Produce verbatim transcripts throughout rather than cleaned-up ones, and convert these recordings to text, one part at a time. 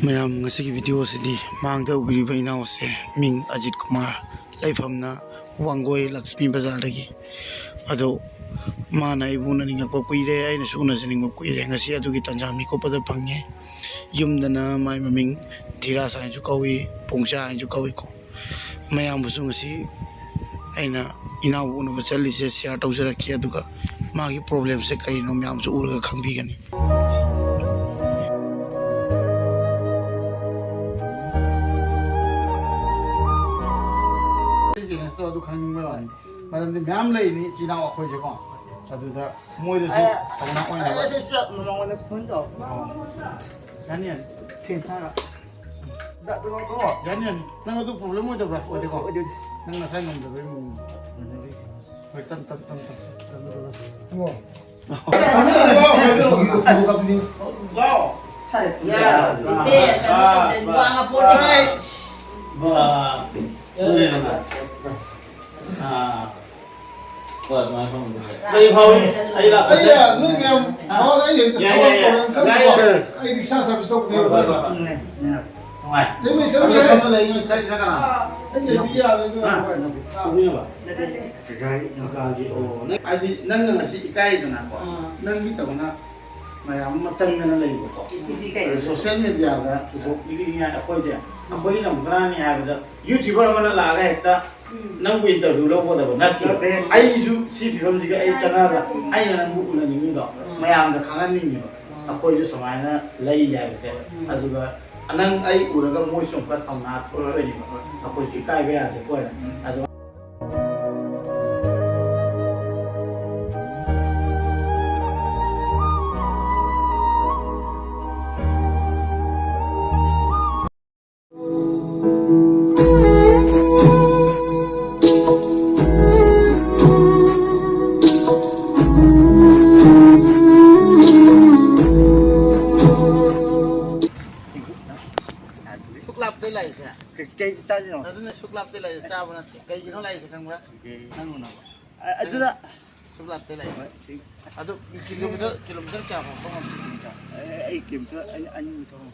ꯃꯌꯥꯝ, ꯉꯁꯤꯒꯤ ꯚꯤꯗꯤꯑꯣꯁꯤꯗꯤ ꯃꯥꯡꯗ ꯎꯕꯤꯔꯤꯕ ꯏꯅꯥꯎꯁꯦ, ꯃꯤꯡ ꯑꯖꯤꯠ ꯀꯨꯃꯥꯔ, ꯂꯩꯐꯝꯅ ꯋꯥꯡꯒꯣꯏ ꯂꯛꯁꯃꯤ ꯕꯖꯥꯔꯗꯒꯤ꯫ ꯑꯗꯣ ꯃꯥꯅ ꯑꯩꯕꯨ ꯎꯅꯅꯤꯡꯉꯛꯄ ꯀꯨꯏꯔꯦ, ꯑꯩꯅꯁꯨ ꯎꯅꯖꯅꯤꯡꯕ ꯀꯨꯏꯔꯦ꯫ ꯉꯁꯤ ꯑꯗꯨꯒꯤ ꯇꯥꯟꯖꯥ ꯃꯤꯀꯨꯞ ꯑꯗ ꯐꯪꯉꯦ꯫ ꯌꯨꯝꯗꯅ ꯃꯥꯏ ꯃꯃꯤꯡ ꯙꯤꯔꯥꯖ ꯍꯥꯏꯅꯁꯨ ꯀꯧꯏ, ꯄꯨꯡꯆꯥ ꯍꯥꯏꯅꯁꯨ ꯀꯧꯏꯀꯣ꯫ ꯃꯌꯥꯝꯕꯨꯁꯨ ꯉꯁꯤ ꯑꯩꯅ ꯏꯅꯥꯎꯕꯨ ꯎꯅꯕ ꯆꯠꯂꯤꯁꯦ ꯁꯤꯌꯥꯔ ꯇꯧꯖꯔꯛꯀꯦ, ꯑꯗꯨꯒ ꯃꯥꯒꯤ ꯄ꯭ꯔꯣꯕ꯭ꯂꯦꯝꯁꯦ ꯀꯔꯤꯅꯣ ꯃꯌꯥꯝꯁꯨ ꯎꯔꯒ ꯈꯪꯕꯤꯒꯅꯤ꯫ ꯑꯩ ꯖꯦꯅꯤꯁꯇꯣ ꯑꯗꯨ ꯈꯪꯅꯤꯡꯕꯩ ꯋꯥꯅꯤ꯫ ꯃꯔꯝꯗꯤ ꯃꯌꯥꯝ ꯂꯩꯅꯤ ꯏꯆꯤꯟ ꯏꯅꯥꯎ ꯑꯩꯈꯣꯏꯁꯦꯀꯣ꯫ ꯑꯗꯨꯗ ꯃꯣꯏꯗꯁꯨ ꯑꯦ, ꯊꯧꯅꯥ ꯑꯣꯏꯅꯕ꯫ ꯑꯦ, ꯁꯤ, ꯁꯤ, ꯃꯃꯥꯡꯗ ꯐꯣꯟ ꯇꯧ꯫ ꯑꯣ꯫ ꯌꯥꯅꯤ, ꯌꯥꯅꯤ꯫ ꯊꯦꯡ ꯊꯥ꯫ ꯗꯥ, ꯗꯥ, ꯗꯥ, ꯗꯥ꯫ ꯌꯥꯅꯤ, ꯌꯥꯅꯤ꯫ ꯅꯪ ꯑꯗꯨ ꯄ꯭ꯔꯣꯕ꯭ꯂꯦꯝ ꯑꯣꯏꯗꯕ꯭ꯔꯥ? ꯑꯣꯏꯗꯦꯀꯣ? ꯑꯣꯏꯗꯦ, ꯑꯣꯏꯗꯦ꯫ ꯅꯪ ꯅꯁꯥ ꯉꯝꯗꯕꯩ ꯃꯑꯣꯡꯅꯤ꯫ ꯍꯣꯏ, ꯇꯝ, ꯇꯝ, ꯇꯝ, ꯇꯝ꯫ ꯇꯝ, ꯇꯝ, ꯇꯝ꯫ ꯏꯕꯨꯡꯉꯣ꯫ ꯂꯥꯎ꯫ ꯁꯥꯏ꯫ Yes. ꯏꯆꯦ, ꯀꯩꯅꯣ ꯇꯧꯗꯦ, ꯋꯥ ꯉꯥꯡꯕ ꯄꯣꯠ ꯅꯠꯇꯦ꯫ ꯕꯥ꯫ ꯑꯥ꯫ ꯍꯣꯏ, ꯑꯗꯨꯃꯥꯏꯅ ꯐꯪꯕꯁꯦ꯫ ꯀꯔꯤ ꯐꯥꯎꯏ? ꯑꯩ ꯂꯥꯛꯄꯁꯦ? ꯑꯩ, ꯅꯣꯏ ꯃꯌꯥꯝ ꯁꯥꯎꯔ ꯑꯩ ꯌꯥꯏ, ꯌꯥꯏ, ꯌꯥꯏ꯫ ꯄ꯭ꯔꯣꯕ꯭ꯂꯦꯝ ꯌꯥꯏ, ꯌꯥꯏ꯫ ꯑꯩ ꯔꯤꯛꯁꯥ ꯁꯥꯔꯚꯤꯁ ꯇꯧꯕꯅꯦ꯫ ꯍꯣꯏ, ꯍꯣꯏ, ꯍꯣꯏ꯫ ꯎꯝ, ꯎꯝ꯫ ꯅꯨꯡꯉꯥꯏ꯫ ꯅꯣꯏ ꯃꯌꯥꯝ ꯆꯠꯂꯨ ꯑꯗꯣ ꯌꯥꯏ꯫ ꯁꯣꯝꯗ ꯂꯩ, ꯁꯤꯗꯩꯁꯤꯗ ꯀꯅꯥ? ꯑꯩ ꯂꯩꯕꯤ ꯌꯥꯔꯦ, ꯑꯗꯨ ꯑꯥ, ꯌꯥꯔꯦ꯫ ꯇꯨꯝꯃꯤꯟꯅꯕ? ꯅꯠꯇꯦ꯫ ꯀꯀꯥꯒꯤ, ꯀꯀꯥꯒꯤ, ꯑꯣ, ꯅꯪ, ꯍꯥꯏꯗꯤ ꯅꯪꯅ ꯉꯁꯤ ꯏꯀꯥꯏꯗꯅꯀꯣ, ꯑꯥ꯫ ꯅꯪꯒꯤ ꯇꯧꯅ ꯃꯌꯥꯝ ꯑꯃ ꯆꯪꯗꯅ ꯂꯩꯕꯀꯣ꯫ ꯏꯗꯤ ꯀꯩ? ꯑꯗꯣ ꯁꯣꯁꯤꯌꯦꯜ ꯃꯦꯗꯤꯌꯥꯗ ꯄꯨꯊꯣꯛꯄꯤꯔꯤꯉꯥꯏ ꯑꯩꯈꯣꯏꯁꯦ, ꯑꯩꯈꯣꯏꯅ ꯑꯃꯨꯛ ꯀꯅꯥꯅꯤ ꯍꯥꯏꯕꯗ, ꯌꯨꯇ꯭ꯌꯨꯕꯔ ꯑꯃꯅ ꯂꯥꯛꯑꯒ ꯍꯦꯛꯇ ꯎꯝ꯫ ꯅꯪꯕꯨ ꯏꯟꯇꯔꯚ꯭ꯌꯨ ꯂꯧꯒꯗꯕ ꯅꯠꯇꯦ꯫ ꯅꯠꯇꯦ꯫ ꯑꯩꯁꯨ ꯁꯤ ꯐꯤꯕꯝꯁꯤꯒ ꯑꯩ ꯆꯪꯉꯒ ꯎꯝ꯫ ꯑꯩꯅ ꯅꯪꯕꯨ ꯎꯅꯅꯤꯡꯉꯤꯗꯣ ꯎꯝ꯫ ꯃꯌꯥꯝꯗ ꯈꯪꯍꯟꯅꯤꯡꯉꯤꯕ꯫ ꯎꯝ꯫ ꯑꯩꯈꯣꯏꯁꯨ ꯁꯨꯃꯥꯏꯅ ꯂꯩ ꯍꯥꯏꯕꯁꯦ꯫ ꯎꯝ꯫ ꯑꯗꯨꯒ ꯅꯪ ꯑꯩ ꯎꯔꯒ ꯃꯣꯏꯁꯨ ꯑꯃꯨꯛꯀ ꯊꯧꯅꯥ ꯊꯣꯛꯂꯛꯇꯣꯏꯅꯦꯕ꯫ ꯎꯝ꯫ ꯑꯩꯈꯣꯏꯁꯨ ꯏꯀꯥꯏꯕ ꯌꯥꯗꯦꯀꯣ ꯍꯥꯏꯅ꯫ ꯎꯝ꯫ ꯑꯗꯣ ꯁꯨꯛ ꯂꯥꯞꯇꯩ ꯂꯥꯛꯏꯁꯦ꯫ ꯀꯩ, ꯀꯩ ꯆꯥꯁꯤꯅꯣ? ꯑꯗꯨꯅ ꯁꯨꯛ ꯂꯥꯞꯇꯩ ꯂꯥꯛꯏꯁꯦ, ꯆꯥꯕ ꯅꯠꯇꯦ꯫ ꯀꯩꯒꯤꯅꯣ ꯂꯥꯛꯏꯁꯦ ꯈꯪꯕ꯭ꯔꯥ? ꯀꯩ? ꯅꯪ ꯎꯅꯕ꯫ ꯑ-, ꯑꯗꯨꯗ꯫ ꯁꯨꯛ ꯂꯥꯞꯇꯩ ꯂꯥꯛꯏꯁꯦ꯫ ꯍꯣꯏ, ꯁꯤ꯫ ꯑꯗꯨ ꯀꯤꯂꯣꯃꯤꯇꯔ, ꯀꯤꯂꯣꯃꯤꯇꯔ ꯀꯌꯥ ꯐꯥꯎ ꯊꯧ ꯉꯝꯗꯣꯏꯅꯣ? ꯑꯩ, ꯑꯩ ꯀꯤꯂꯣꯃꯤꯇꯔ ꯑꯅꯤ, ꯑꯅꯤ ꯊꯧ ꯉꯝꯃꯤ꯫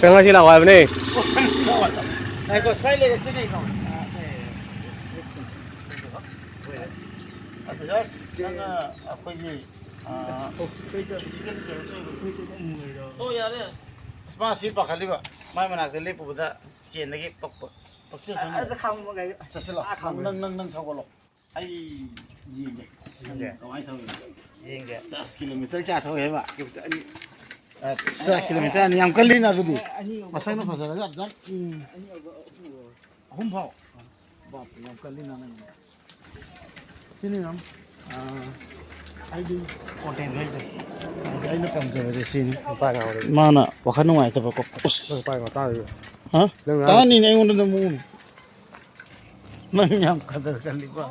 ꯆꯪꯉꯁꯤ ꯂꯥꯛꯑꯣ ꯍꯥꯏꯕꯅꯦ꯫ ꯉꯥꯏꯈꯣ, ꯁ꯭ꯋꯥꯏ ꯂꯩꯔꯛꯁꯤ ꯀꯩꯅꯣ? ꯑꯗꯨꯗ ꯅꯪꯅ ꯑꯩꯈꯣꯏꯒꯤ, ꯑ, ꯑꯣ, ꯌꯥꯔꯦ꯫ ꯑꯁ, ꯃꯥ ꯁꯤ ꯄꯥꯈꯠꯂꯤꯕ꯫ ꯃꯥꯏ ꯃꯅꯥꯛꯇ ꯂꯦꯞꯄꯨꯕꯗ ꯆꯦꯟꯗꯒꯤ ꯄꯛꯄ꯫ ꯄꯛꯆ ꯁꯅꯨ꯫ ꯑꯗ ꯈꯥꯝꯃꯣ ꯀꯩꯅꯣ꯫ ꯆꯠꯁꯤꯜꯂꯣ꯫ ꯑꯥ, ꯈꯥꯝꯃꯣ꯫ ꯅꯪ, ꯅꯪ, ꯅꯪ ꯊꯧꯒꯠꯂꯣ꯫ ꯑꯩ ꯌꯦꯡꯒꯦ꯫ ꯌꯦꯡꯒꯦ꯫ ꯅꯪ ꯀꯃꯥꯏꯅ ꯊꯧꯔꯤꯅꯣ? ꯌꯦꯡꯒꯦ꯫ ꯆꯥꯁ, ꯀꯤꯂꯣꯃꯤꯇꯔ ꯀꯌꯥ ꯊꯧꯋꯦ ꯍꯥꯏꯕ? ꯀꯤꯂꯣꯃꯤꯇꯔ ꯑꯅꯤ꯫ ꯑꯠꯁꯥ, ꯀꯤꯂꯣꯃꯤꯇꯔ ꯑꯅꯤ ꯌꯥꯝ ꯀꯜꯂꯤꯅ ꯑꯗꯨꯗꯤ꯫ ꯑꯅꯤ ꯌꯧꯕ꯫ ꯃꯁꯛꯅ ꯐꯖꯔꯒ ꯑꯝꯇꯪ꯫ ꯎꯝ꯫ ꯑꯅꯤ ꯌꯧꯕ, ꯑꯍꯨꯝ ꯌꯧꯕ꯫ ꯑꯍꯨꯝ ꯐꯥꯎ? ꯕꯥꯞ, ꯌꯥꯝ ꯀꯜꯂꯤꯅ ꯅꯪ꯫ ꯁꯤꯅꯤ ꯃꯦꯝ꯫ ꯑꯥ, ꯑꯩꯗꯤ ꯀꯣꯟꯇꯦꯟ ꯈꯔꯗꯤ꯫ ꯑꯩꯗꯤ ꯑꯩꯅ ꯄꯥꯝꯖꯕꯁꯦ ꯁꯤꯅꯤ꯫ ꯅꯨꯄꯥ ꯉꯥꯎꯔꯦ꯫ ꯃꯥꯅ ꯋꯥꯈꯜ ꯅꯨꯡꯉꯥꯏꯇꯕꯀꯣ꯫ ꯑꯁ꯫ ꯅꯪ ꯅꯨꯄꯥ ꯉꯥꯎ ꯇꯥꯔꯤꯕ? ꯍꯥ? ꯅꯪ ꯉꯥꯎ- ꯇꯥꯅꯤꯅꯦ ꯑꯩꯉꯣꯟꯗ ꯅꯃꯨꯅꯦ꯫ ꯅꯪ ꯌꯥꯝ ꯀꯗꯔ ꯀꯜꯂꯤꯀꯣ꯫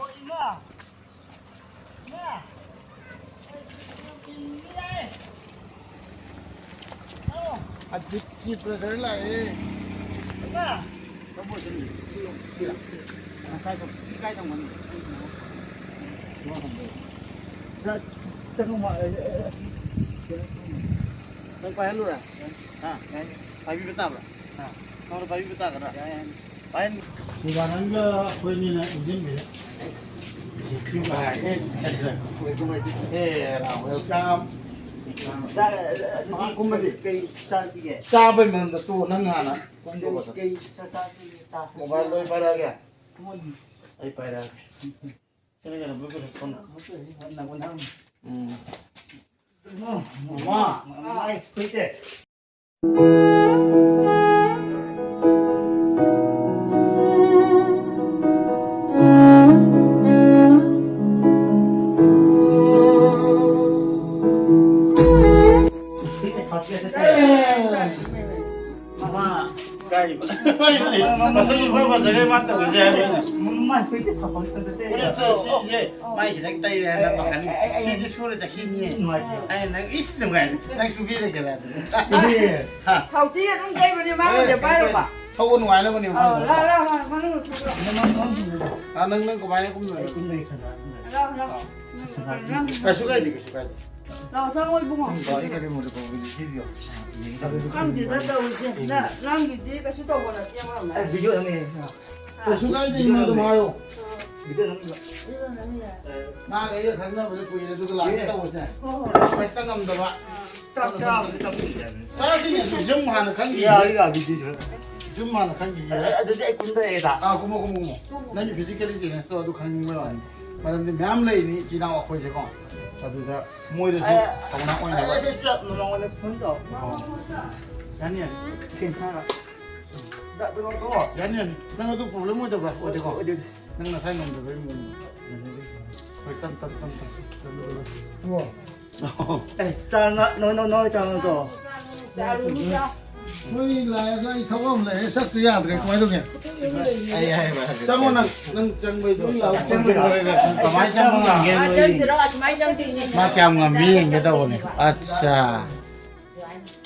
ꯑꯖꯤꯠꯀꯤ ꯕ꯭ꯔꯗꯔ ꯂꯥꯛꯑꯦ꯫ ꯀꯥꯏꯗ, ꯀꯥꯏꯗ ꯊꯝꯒꯅꯤ? ꯅꯪ ꯄꯥꯏꯍꯜꯂꯨꯔꯥ? ꯍꯥ? ꯄꯥꯏꯕꯤꯕ ꯇꯥꯕ꯭ꯔꯥ? ꯅꯉꯣꯟꯗ ꯄꯥꯏꯕꯤꯕ ꯇꯥꯒꯗ꯭ꯔꯥ? ꯁꯤꯕꯥꯅꯟꯒ ꯑꯩꯈꯣꯏꯅꯤꯅ ꯏꯟꯁꯤꯟꯕꯤꯔꯦ꯫ ꯑꯦ, ꯔꯥꯝ, welcome꯫ ꯀꯨꯝꯕꯁꯤ ꯀꯩ ꯆꯥꯁꯤꯒꯦ? ꯆꯥꯕꯩ ꯃꯔꯝꯗ ꯇꯣ, ꯅꯪ ꯍꯥꯟꯅ ꯀꯨꯝꯗꯣꯛꯑꯣ꯫ ꯀꯩ ꯆꯥ-, ꯆꯥꯁꯤꯒꯦ? ꯆꯥ-, ꯃꯣꯕꯥꯏꯜ ꯂꯣꯏ ꯄꯥꯏꯔꯛꯑꯒꯦ? ꯑꯩ ꯄꯥꯏꯔꯛꯑꯒꯦ꯫ ꯀꯩꯅꯣ, ꯀꯩꯅꯣ, Bluetooth ꯐꯣꯟ꯫ ꯎꯝ꯫ ꯃꯃꯥ꯫ ꯃꯃꯥ꯫ ꯑꯩ ꯐꯨꯏꯇꯦ꯫ ꯀꯥꯏꯕ꯫ ꯃꯁꯛ ꯏꯐ ꯐꯖꯈꯩ ꯃꯥ ꯇꯧꯔꯤꯁꯦ ꯍꯥꯏꯕ ꯑꯩꯅ꯫ ꯃꯥꯏ ꯐꯨꯔꯤꯠꯁꯦ ꯐꯕ ꯈꯛꯇ ꯇꯩ꯫ ꯐꯨꯔꯤꯠꯁꯦ ꯁꯤꯁꯦ ꯃꯥꯏ ꯈꯤꯇꯪ ꯇꯩꯔꯦ ꯍꯥꯏꯅ ꯄꯥꯈꯠꯅꯤ꯫ ꯑꯩ, ꯑꯩ, ꯑꯩ, ꯁꯤꯗꯤ ꯁꯨꯔ ꯆꯠꯈꯤꯅꯤꯌꯦ꯫ ꯅꯨꯡꯉꯥꯏꯇꯦ꯫ ꯑꯩꯅ ꯅꯪ ꯏꯁ ꯅꯨꯡꯉꯥꯏ꯫ ꯅꯪ ꯁꯨꯕꯤꯔꯒꯦꯔꯥ ꯑꯗꯨꯗꯤ? ꯁꯨꯕꯤꯔꯦ꯫ ꯍꯥ? ꯊꯥꯎꯊꯤ ꯑꯗꯨꯝ ꯇꯩꯕꯅꯦ ꯃꯥ ꯑꯦ, ꯍꯧꯖꯤꯛ ꯄꯥꯏꯔꯨꯕ꯫ ꯊꯧꯕ ꯅꯨꯡꯉꯥꯏꯅꯕꯅꯦ ꯑꯧ, ꯃꯥꯏꯗꯣ꯫ ꯂꯥꯎ, ꯂꯥꯎ, ꯂꯥꯎ, ꯃꯅꯨꯡꯗ ꯊꯣꯛꯂꯛꯑꯣ꯫ ꯑꯥ, ꯅꯪ, ꯅꯪ ꯀꯃꯥꯏꯅ ꯀꯨꯝꯗꯣꯏꯅꯣ? ꯂꯥꯎ, ꯂꯥꯎ꯫ ꯀꯩꯁꯨ ꯀꯥꯏꯗꯦ, ꯀꯩꯁꯨ ꯀꯥꯏꯗꯦ꯫ ꯂꯥꯛꯑꯣ, ꯆꯪꯉꯣ, ꯏꯕꯨꯡꯉꯣ꯫ ꯒꯥꯔꯤ ꯀꯔꯤ ꯃꯣꯇꯣꯔ ꯀꯧꯕꯗꯤ ꯁꯤꯕꯤꯌꯣ꯫ ꯈꯪꯗꯦꯗ ꯇꯧꯔꯤꯁꯦ꯫ ꯅ-, ꯅꯪꯒꯤꯗꯤ ꯀꯩꯁꯨ ꯇꯧꯕ ꯅꯠꯇꯦ, ꯑꯃꯔꯣꯝꯗ꯫ ꯑꯦ, ꯚꯤꯗꯤꯑꯣ ꯅꯝꯃꯦ꯫ ꯀꯩꯁꯨ ꯀꯥꯏꯗꯦ, ꯏꯃꯥ, ꯑꯗꯨꯝ ꯍꯥꯏꯌꯣ꯫ ꯚꯤꯗꯤꯑꯣ ꯅꯝꯃꯤꯕ꯫ ꯅꯍꯥꯟ ꯑꯩꯒ ꯈꯪꯅꯕꯗ ꯀꯨꯏꯔꯦ, ꯑꯗꯨꯒ ꯂꯥꯛꯀꯦ ꯀꯨꯏꯔꯦ꯫ ꯇꯧꯕꯁꯦ꯫ ꯍꯣꯏ, ꯍꯣꯏ꯫ ꯍꯦꯛꯇ ꯉꯝꯗꯕ꯫ ꯆꯥꯛ ꯆꯥꯕꯗꯤ ꯆꯥꯛ ꯄꯤꯖꯔꯅꯤ꯫ ꯆꯥꯁꯤꯅꯦ, ꯑꯗꯨ ꯖꯨꯝ ꯍꯥꯟꯅ ꯈꯪꯈꯤꯒꯦ꯫ ꯌꯥꯔꯦ, ꯌꯥꯔꯦ, ꯚꯤꯗꯤꯑꯣ꯫ ꯖꯨꯝ ꯍꯥꯟꯅ ꯈꯪꯈꯤꯒꯦ꯫ ꯑ-, ꯑꯗꯨꯗꯤ ꯑꯩ ꯀꯨꯝꯊꯔꯛꯑꯦꯗ꯫ ꯑꯥ, ꯀꯨꯝꯃꯣ, ꯀꯨꯝꯃꯣ, ꯀꯨꯝꯃꯣ꯫ ꯅꯪꯒꯤ physically challenge ꯇꯣ ꯑꯗꯨ ꯈꯪꯅꯤꯡꯕꯩ ꯋꯥꯅꯤ꯫ ꯃꯔꯝꯗꯤ ꯃꯌꯥꯝ ꯂꯩꯔꯤꯅꯤ ꯏꯆꯤꯟ ꯏꯅꯥꯎ ꯑꯩꯈꯣꯏꯁꯦꯀꯣ꯫ ꯑꯗꯨꯗ ꯃꯣꯏꯗꯁꯨ ꯑ, ꯊꯧꯅꯥ ꯑꯣꯏꯅꯕ꯫ ꯑ, ꯑ, ꯃꯉꯣꯟꯗ ꯐꯣꯟ ꯇꯧ꯫ ꯑꯣ꯫ ꯌꯥꯅꯤ, ꯌꯥꯅꯤ꯫ ꯀꯩꯅꯣ ꯍꯥꯏꯔ? ꯗ-, ꯀꯩꯅꯣ ꯇꯧ꯫ ꯌꯥꯅꯤ, ꯌꯥꯅꯤ꯫ ꯅꯪ ꯑꯗꯨ problem ꯑꯣꯏꯗꯕ꯭ꯔꯥ? ꯑꯣꯏꯗꯦꯀꯣ? ꯑꯣꯏꯗꯦ, ꯑꯣꯏꯗꯦ꯫ ꯅꯪ ꯅꯁꯥ ꯉꯝꯗꯕꯩ ꯃꯑꯣꯡ꯫ ꯍꯣꯏ, ꯇꯝ, ꯇꯝ, ꯇꯝ, ꯇꯝ꯫ ꯑꯣ꯫ ꯑꯦ, ꯆꯥ, ꯅ-, ꯅꯣꯏ, ꯅꯣꯏ, ꯅꯣꯏ ꯆꯥ ꯅꯠꯇ꯭ꯔꯣ? ꯆꯥꯔꯨꯅꯨ, ꯆꯥ꯫ ꯅꯣꯏ ꯂꯥꯛꯑꯒ ꯑꯩ ꯊꯕꯛ ꯑꯃ ꯂꯩꯔꯦ, ꯆꯠꯇ ꯌꯥꯗ꯭ꯔꯦ, ꯀꯃꯥꯏ ꯇꯧꯅꯤ? ꯑꯩ ꯍꯥꯏꯕ ꯍꯥꯏꯕ꯫ ꯆꯪꯉꯣ ꯅꯪ, ꯅꯪ ꯆꯪꯕꯩꯗꯣ꯫ ꯆꯪꯕꯩꯗꯣ꯫ ꯀꯃꯥꯏ ꯆꯪꯕ ꯉꯝꯒꯦ ꯃꯥ ꯅꯣꯏ? ꯆꯪꯗ꯭ꯔꯣ? ꯑꯁꯨꯃꯥꯏ ꯆꯪꯗꯣꯏꯅꯦ꯫ ꯃꯥ ꯀꯌꯥꯝ ꯉꯝꯃꯤ ꯌꯦꯡꯒꯦ ꯇꯧꯕꯅꯦ꯫ ꯑꯠꯆꯥ꯫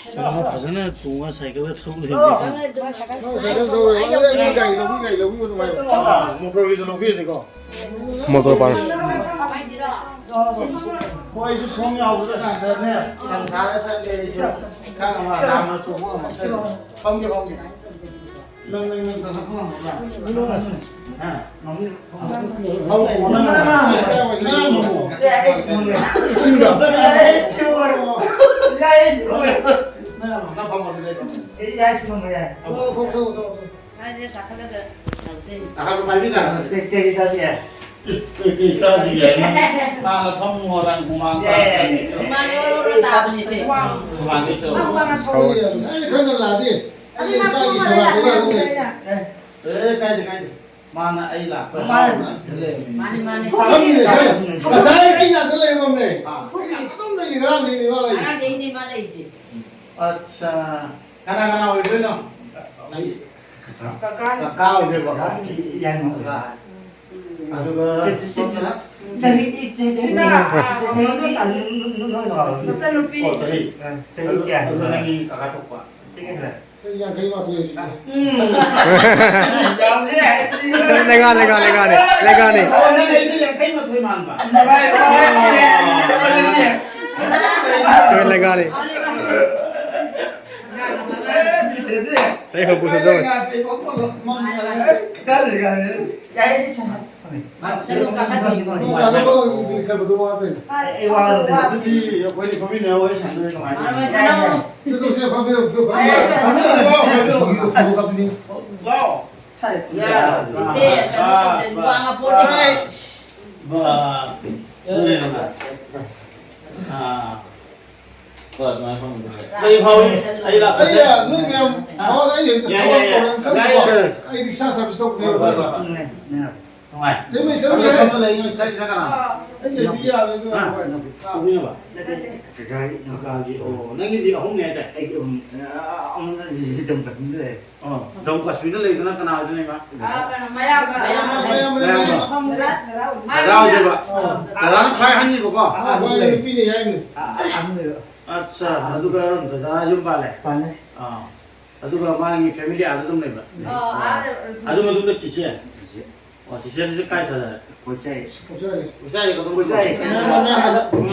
ꯀꯩꯅꯣ ꯐꯖꯅ ꯇꯣꯡꯉ ꯁꯥꯏꯀꯜꯗ ꯊꯧ ꯂꯩꯕ꯫ ꯁꯥꯏꯀꯜ ꯊꯧꯔꯦ꯫ ꯑꯩ ꯒꯥꯔꯤ ꯂꯧꯕꯤ, ꯒꯥꯔꯤ ꯂꯧꯕꯤꯕ ꯅꯨꯡꯉꯥꯏꯕ꯫ ꯃꯣꯇꯣꯔꯒꯤꯗꯣ ꯂꯧꯕꯤꯔꯗꯤꯀꯣ꯫ Motor park. ꯃꯣꯏꯁꯨ ꯊꯣꯡ ꯌꯥꯎꯕꯗ ꯀꯥꯟꯗꯅꯦ, ꯁꯟ ꯁꯥꯔ ꯆꯠꯂꯦ ꯑꯩꯁꯨ꯫ ꯈꯪꯉꯕ? ꯂꯥꯝꯃ ꯆꯣꯡꯕ ꯉꯝꯃꯛꯇ꯭ꯔꯦ꯫ ꯐꯝꯒꯦ, ꯐꯝꯒꯦ꯫ ꯅꯪ, ꯅꯪ, ꯅꯪ ꯀꯥꯈꯠꯄ ꯉꯝꯒꯗ꯭ꯔꯥ? ꯍꯥ? ꯉꯝꯅꯤ? ꯐꯝꯃꯣ, ꯐꯝꯃꯣ, ꯅꯪ ꯉꯝꯃꯣ꯫ ꯁꯤ ꯀꯥꯏ ꯋꯥꯏꯗ ꯅꯪ ꯉꯝꯃꯣ? ꯏꯁꯤꯡꯗ? ꯅꯪ ꯉꯝꯃꯣ, ꯅꯪ ꯐꯝꯃꯣ ꯑꯗꯨꯗꯤ꯫ ꯊꯣꯛ, ꯊꯣꯛ, ꯊꯣꯛ, ꯊꯣꯛ꯫ ꯃꯥꯁꯦ ꯀꯥꯈꯠꯂꯒ ꯇꯧꯗꯣꯏꯅꯤ꯫ ꯀꯥꯈꯠꯂꯣ, ꯄꯥꯏꯕꯤꯗ꯫ ꯀꯩ, ꯀꯩ ꯆꯥꯁꯤꯒꯦ? ꯑꯦ, ꯀꯩ, ꯀꯩ ꯆꯥꯁꯤꯒꯦ? ꯍꯥꯟꯅ ꯐꯝꯃꯣ, ꯍꯣꯔꯦꯟ ꯍꯨꯃꯥꯡ ꯌꯥꯏ, ꯌꯥꯏ, ꯌꯥꯏ꯫ ꯇꯥꯔꯛꯀꯅꯤ꯫ ꯍꯨꯃꯥꯡ ꯑꯣꯔꯣ ꯑꯣꯔꯣ ꯇꯥꯕꯅꯤꯁꯦ꯫ ꯍꯨꯃꯥꯡꯗꯤ ꯁꯧ-, ꯍꯨꯃꯥꯡ ꯁꯧꯔꯤ꯫ ꯉꯁꯥꯏꯅ ꯈꯔ ꯉꯜꯂꯛꯑꯗꯤ ꯑꯩ ꯏꯁꯥꯒꯤ ꯁꯦꯕꯥꯗꯨꯒ ꯑꯗꯨꯝ ꯂꯩ꯫ ꯑꯦ, ꯀꯥꯏꯗꯦ, ꯀꯥꯏꯗꯦ꯫ ꯃꯥꯅ ꯑꯩ ꯂꯥꯛꯄ ꯃꯥꯅ ꯍꯔꯥꯎꯅ ꯑꯁꯤꯗ ꯂꯩꯔꯝꯃꯤꯅꯤ꯫ ꯃꯥꯅꯤ, ꯃꯥꯅꯤ꯫ ꯐꯝꯃꯤꯅꯦ, ꯉꯁꯥꯏ, ꯉꯁꯥꯏ ꯑꯩ ꯅꯥꯛꯇ ꯂꯩꯔꯝꯃꯕꯅꯦ꯫ ꯑꯥ꯫ ꯑꯗꯨꯝ ꯂꯩꯅꯤ, ꯉꯔꯥꯡꯗꯩꯅꯤ ꯃꯥ ꯂꯩꯔꯤꯁꯦ꯫ ꯉꯔꯥꯡꯗꯩꯅꯦ ꯃꯥ ꯂꯩꯔꯤꯁꯦ꯫ ꯑꯠꯆꯥ꯫ ꯀꯅꯥ ꯀꯅꯥ ꯑꯣꯏꯗꯣꯏꯅꯣ? ꯑꯩ ꯀꯀꯥ꯫ ꯀꯀꯥ ꯑꯣꯏꯗꯣꯏꯕ꯫ ꯌꯥꯏꯃ꯫ ꯀꯀꯥ꯫ ꯑꯗꯨꯒ ꯆꯍꯤ, ꯆꯍꯤ, ꯆꯍꯤ, ꯁꯤꯅ, ꯆꯍꯤ, ꯑ, ꯆꯍꯤ, ꯀꯩꯅꯣꯗꯣ ꯑ, ꯅꯣꯏ, ꯅꯣꯏ ꯅꯣꯏ ꯃꯆꯟꯅꯨꯄꯤ꯫ ꯑꯣ, ꯆꯍꯤ꯫ ꯑ, ꯆꯍꯤ ꯀꯌꯥ? ꯑꯗꯨꯒ ꯅꯪꯒꯤ ꯀꯀꯥ ꯊꯣꯛꯄ꯫ ꯆꯍꯤ ꯀꯌꯥ? ꯆꯍꯤ ꯌꯥꯡꯈꯩ ꯃꯥꯊꯣꯏ ꯁꯨꯔꯦ꯫ ꯎꯝ꯫ ꯂꯩꯉꯥꯛ, ꯂꯩꯉꯥꯛ, ꯂꯩꯉꯥꯛꯅꯤ, ꯂꯩꯉꯥꯛꯅꯤ꯫ ꯑꯣ, ꯅꯪ ꯑꯩꯁꯦ ꯌꯥꯡꯈꯩ ꯃꯥꯊꯣꯏ ꯃꯥꯟꯕ꯫ ꯂꯩꯉꯥꯛꯅꯤ꯫ ꯆꯍꯤ ꯍꯨꯝꯐꯨ ꯁꯨꯗꯧꯔꯦ꯫ ꯀꯗꯥꯏꯗꯒꯤ ꯀꯥꯏ? ꯑꯗꯨꯗꯤ ꯑꯩꯈꯣꯏꯅꯤ ꯐꯝꯃꯤꯟꯅꯔ ꯋꯥꯔꯤ ꯁꯥꯟꯅꯗꯣꯏ ꯀꯃꯥꯏꯅ? ꯆꯠꯂꯨꯁꯦ, ꯐꯝꯃꯤꯟꯅꯔꯣ, ꯐꯝꯃꯤꯟꯅꯔꯣ꯫ ꯂꯥꯛꯑꯣ, ꯐꯝꯃꯤꯟꯅꯔꯣ꯫ ꯂꯥꯛꯑꯣ꯫ ꯏꯆꯦ, ꯀꯩꯅꯣ ꯇꯧꯗꯦ, ꯋꯥ ꯉꯥꯄꯣꯠꯇꯦ꯫ ꯕꯥꯁ꯫ ꯑꯗꯨꯅꯦ꯫ ꯑꯥ꯫ ꯍꯣꯏ, ꯑꯗꯨꯃꯥꯏꯅ ꯐꯝꯃꯤꯟꯅꯔꯣ꯫ ꯀꯔꯤ ꯐꯥꯎꯏ? ꯑꯩ ꯂꯥꯛꯄꯁꯦ? ꯑꯩ, ꯅꯣꯏ ꯃꯌꯥꯝ ꯁꯥꯎꯔ ꯑꯩ ꯌꯥꯏ, ꯌꯥꯏ, ꯌꯥꯏ꯫ ꯆꯠꯂꯨꯀꯣ꯫ ꯌꯥꯏ, ꯌꯥꯏ꯫ ꯑꯩ ꯔꯤꯛꯁꯥ ꯁꯔꯚꯤꯁ ꯇꯧꯕꯅꯦ꯫ ꯍꯣꯏ, ꯍꯣꯏ, ꯍꯣꯏ꯫ ꯅꯨꯡꯉꯥꯏ꯫ ꯇꯦꯝ ꯃꯦꯅꯦꯖꯔ ꯑꯗꯨ ꯂꯩ꯫ ꯐꯝꯕ ꯂꯩ, ꯉꯁꯤ ꯆꯠꯂꯤꯁꯤꯅ ꯀꯅꯥꯅꯣ? ꯑꯩ ꯂꯩꯕꯤ ꯌꯥꯔꯣꯏ, ꯑꯗꯨ ꯍꯥ? ꯌꯥꯔꯣꯏ꯫ ꯇꯧꯕꯤꯅꯕ? ꯅꯠꯇꯦ, ꯀꯀꯥꯒꯤ꯫ ꯀꯀꯥꯒꯤ, ꯑꯣ, ꯅꯪꯒꯤꯗꯤ ꯑꯍꯨꯝꯅꯦ ꯍꯥꯏꯇꯥꯏ? ꯑꯩꯒꯤ ꯑꯍꯨꯝ꯫ ꯑ, ꯑ, ꯑꯃꯅ ꯖꯝꯃꯨ ꯀꯥꯁꯃꯤꯔꯗ ꯂꯩ꯫ ꯑꯣ, ꯖꯝꯃꯨ ꯀꯥꯁꯃꯤꯔꯗ ꯂꯩꯗꯨꯅ ꯀꯅꯥ ꯑꯣꯏꯗꯣꯏꯅꯣ, ꯏꯃꯥ? ꯑ, ꯀꯩꯅꯣ, ꯃꯌꯥꯝꯕ꯫ ꯃꯌꯥꯝꯕ, ꯃꯌꯥꯝꯕ, ꯃꯌꯥꯝꯕ꯫ ꯃꯌꯥꯝꯕ꯫ ꯗꯗꯥ, ꯗꯗꯥ ꯗꯗꯥ ꯑꯣꯏꯗꯣꯏꯕ? ꯑꯣꯏꯗꯣꯏꯕ? ꯑ, ꯗꯗꯥꯅ ꯈ꯭ꯋꯥꯏ ꯑꯍꯟꯅꯤꯕꯀꯣ? ꯑ, ꯑꯍꯟꯅꯤ꯫ ꯅꯨꯄꯤꯅꯦ ꯌꯥꯏꯃꯅꯦ꯫ ꯑ, ꯑ, ꯑꯍꯟꯅꯦꯕ꯫ ꯑꯠꯆꯥ, ꯑꯗꯨꯒ ꯗꯗꯥ ꯌꯨꯝ ꯄꯥꯜꯂꯦ? ꯄꯥꯜꯂꯦ꯫ ꯑꯥ꯫ ꯑꯗꯨꯒ ꯃꯥꯒꯤ ꯐꯦꯃꯤꯂꯤ ꯑꯥꯗ ꯑꯗꯨꯝ ꯂꯩꯕ꯭ꯔꯥ? ꯑꯣ, ꯑꯥꯗ꯫ ꯑꯗꯨ ꯃꯇꯨꯡꯗ ꯆꯤꯆꯦ? ꯆꯤꯆꯦ꯫ ꯑꯣ, ꯆꯤꯆꯦꯗꯤ ꯀꯥꯏ ꯊꯥꯗꯔꯦ? ꯀꯣꯏꯆꯥꯏ꯫ ꯀꯣꯏꯆꯥꯏ꯫ ꯀꯣꯏꯆꯥꯏꯗꯤ ꯀꯗꯣꯝ ꯀꯣꯏꯆꯥꯏ꯫ ꯀꯣꯏꯆꯥꯏ? ꯃꯌꯥꯝ, ꯃꯌꯥꯝ, ꯃꯌꯥꯝ,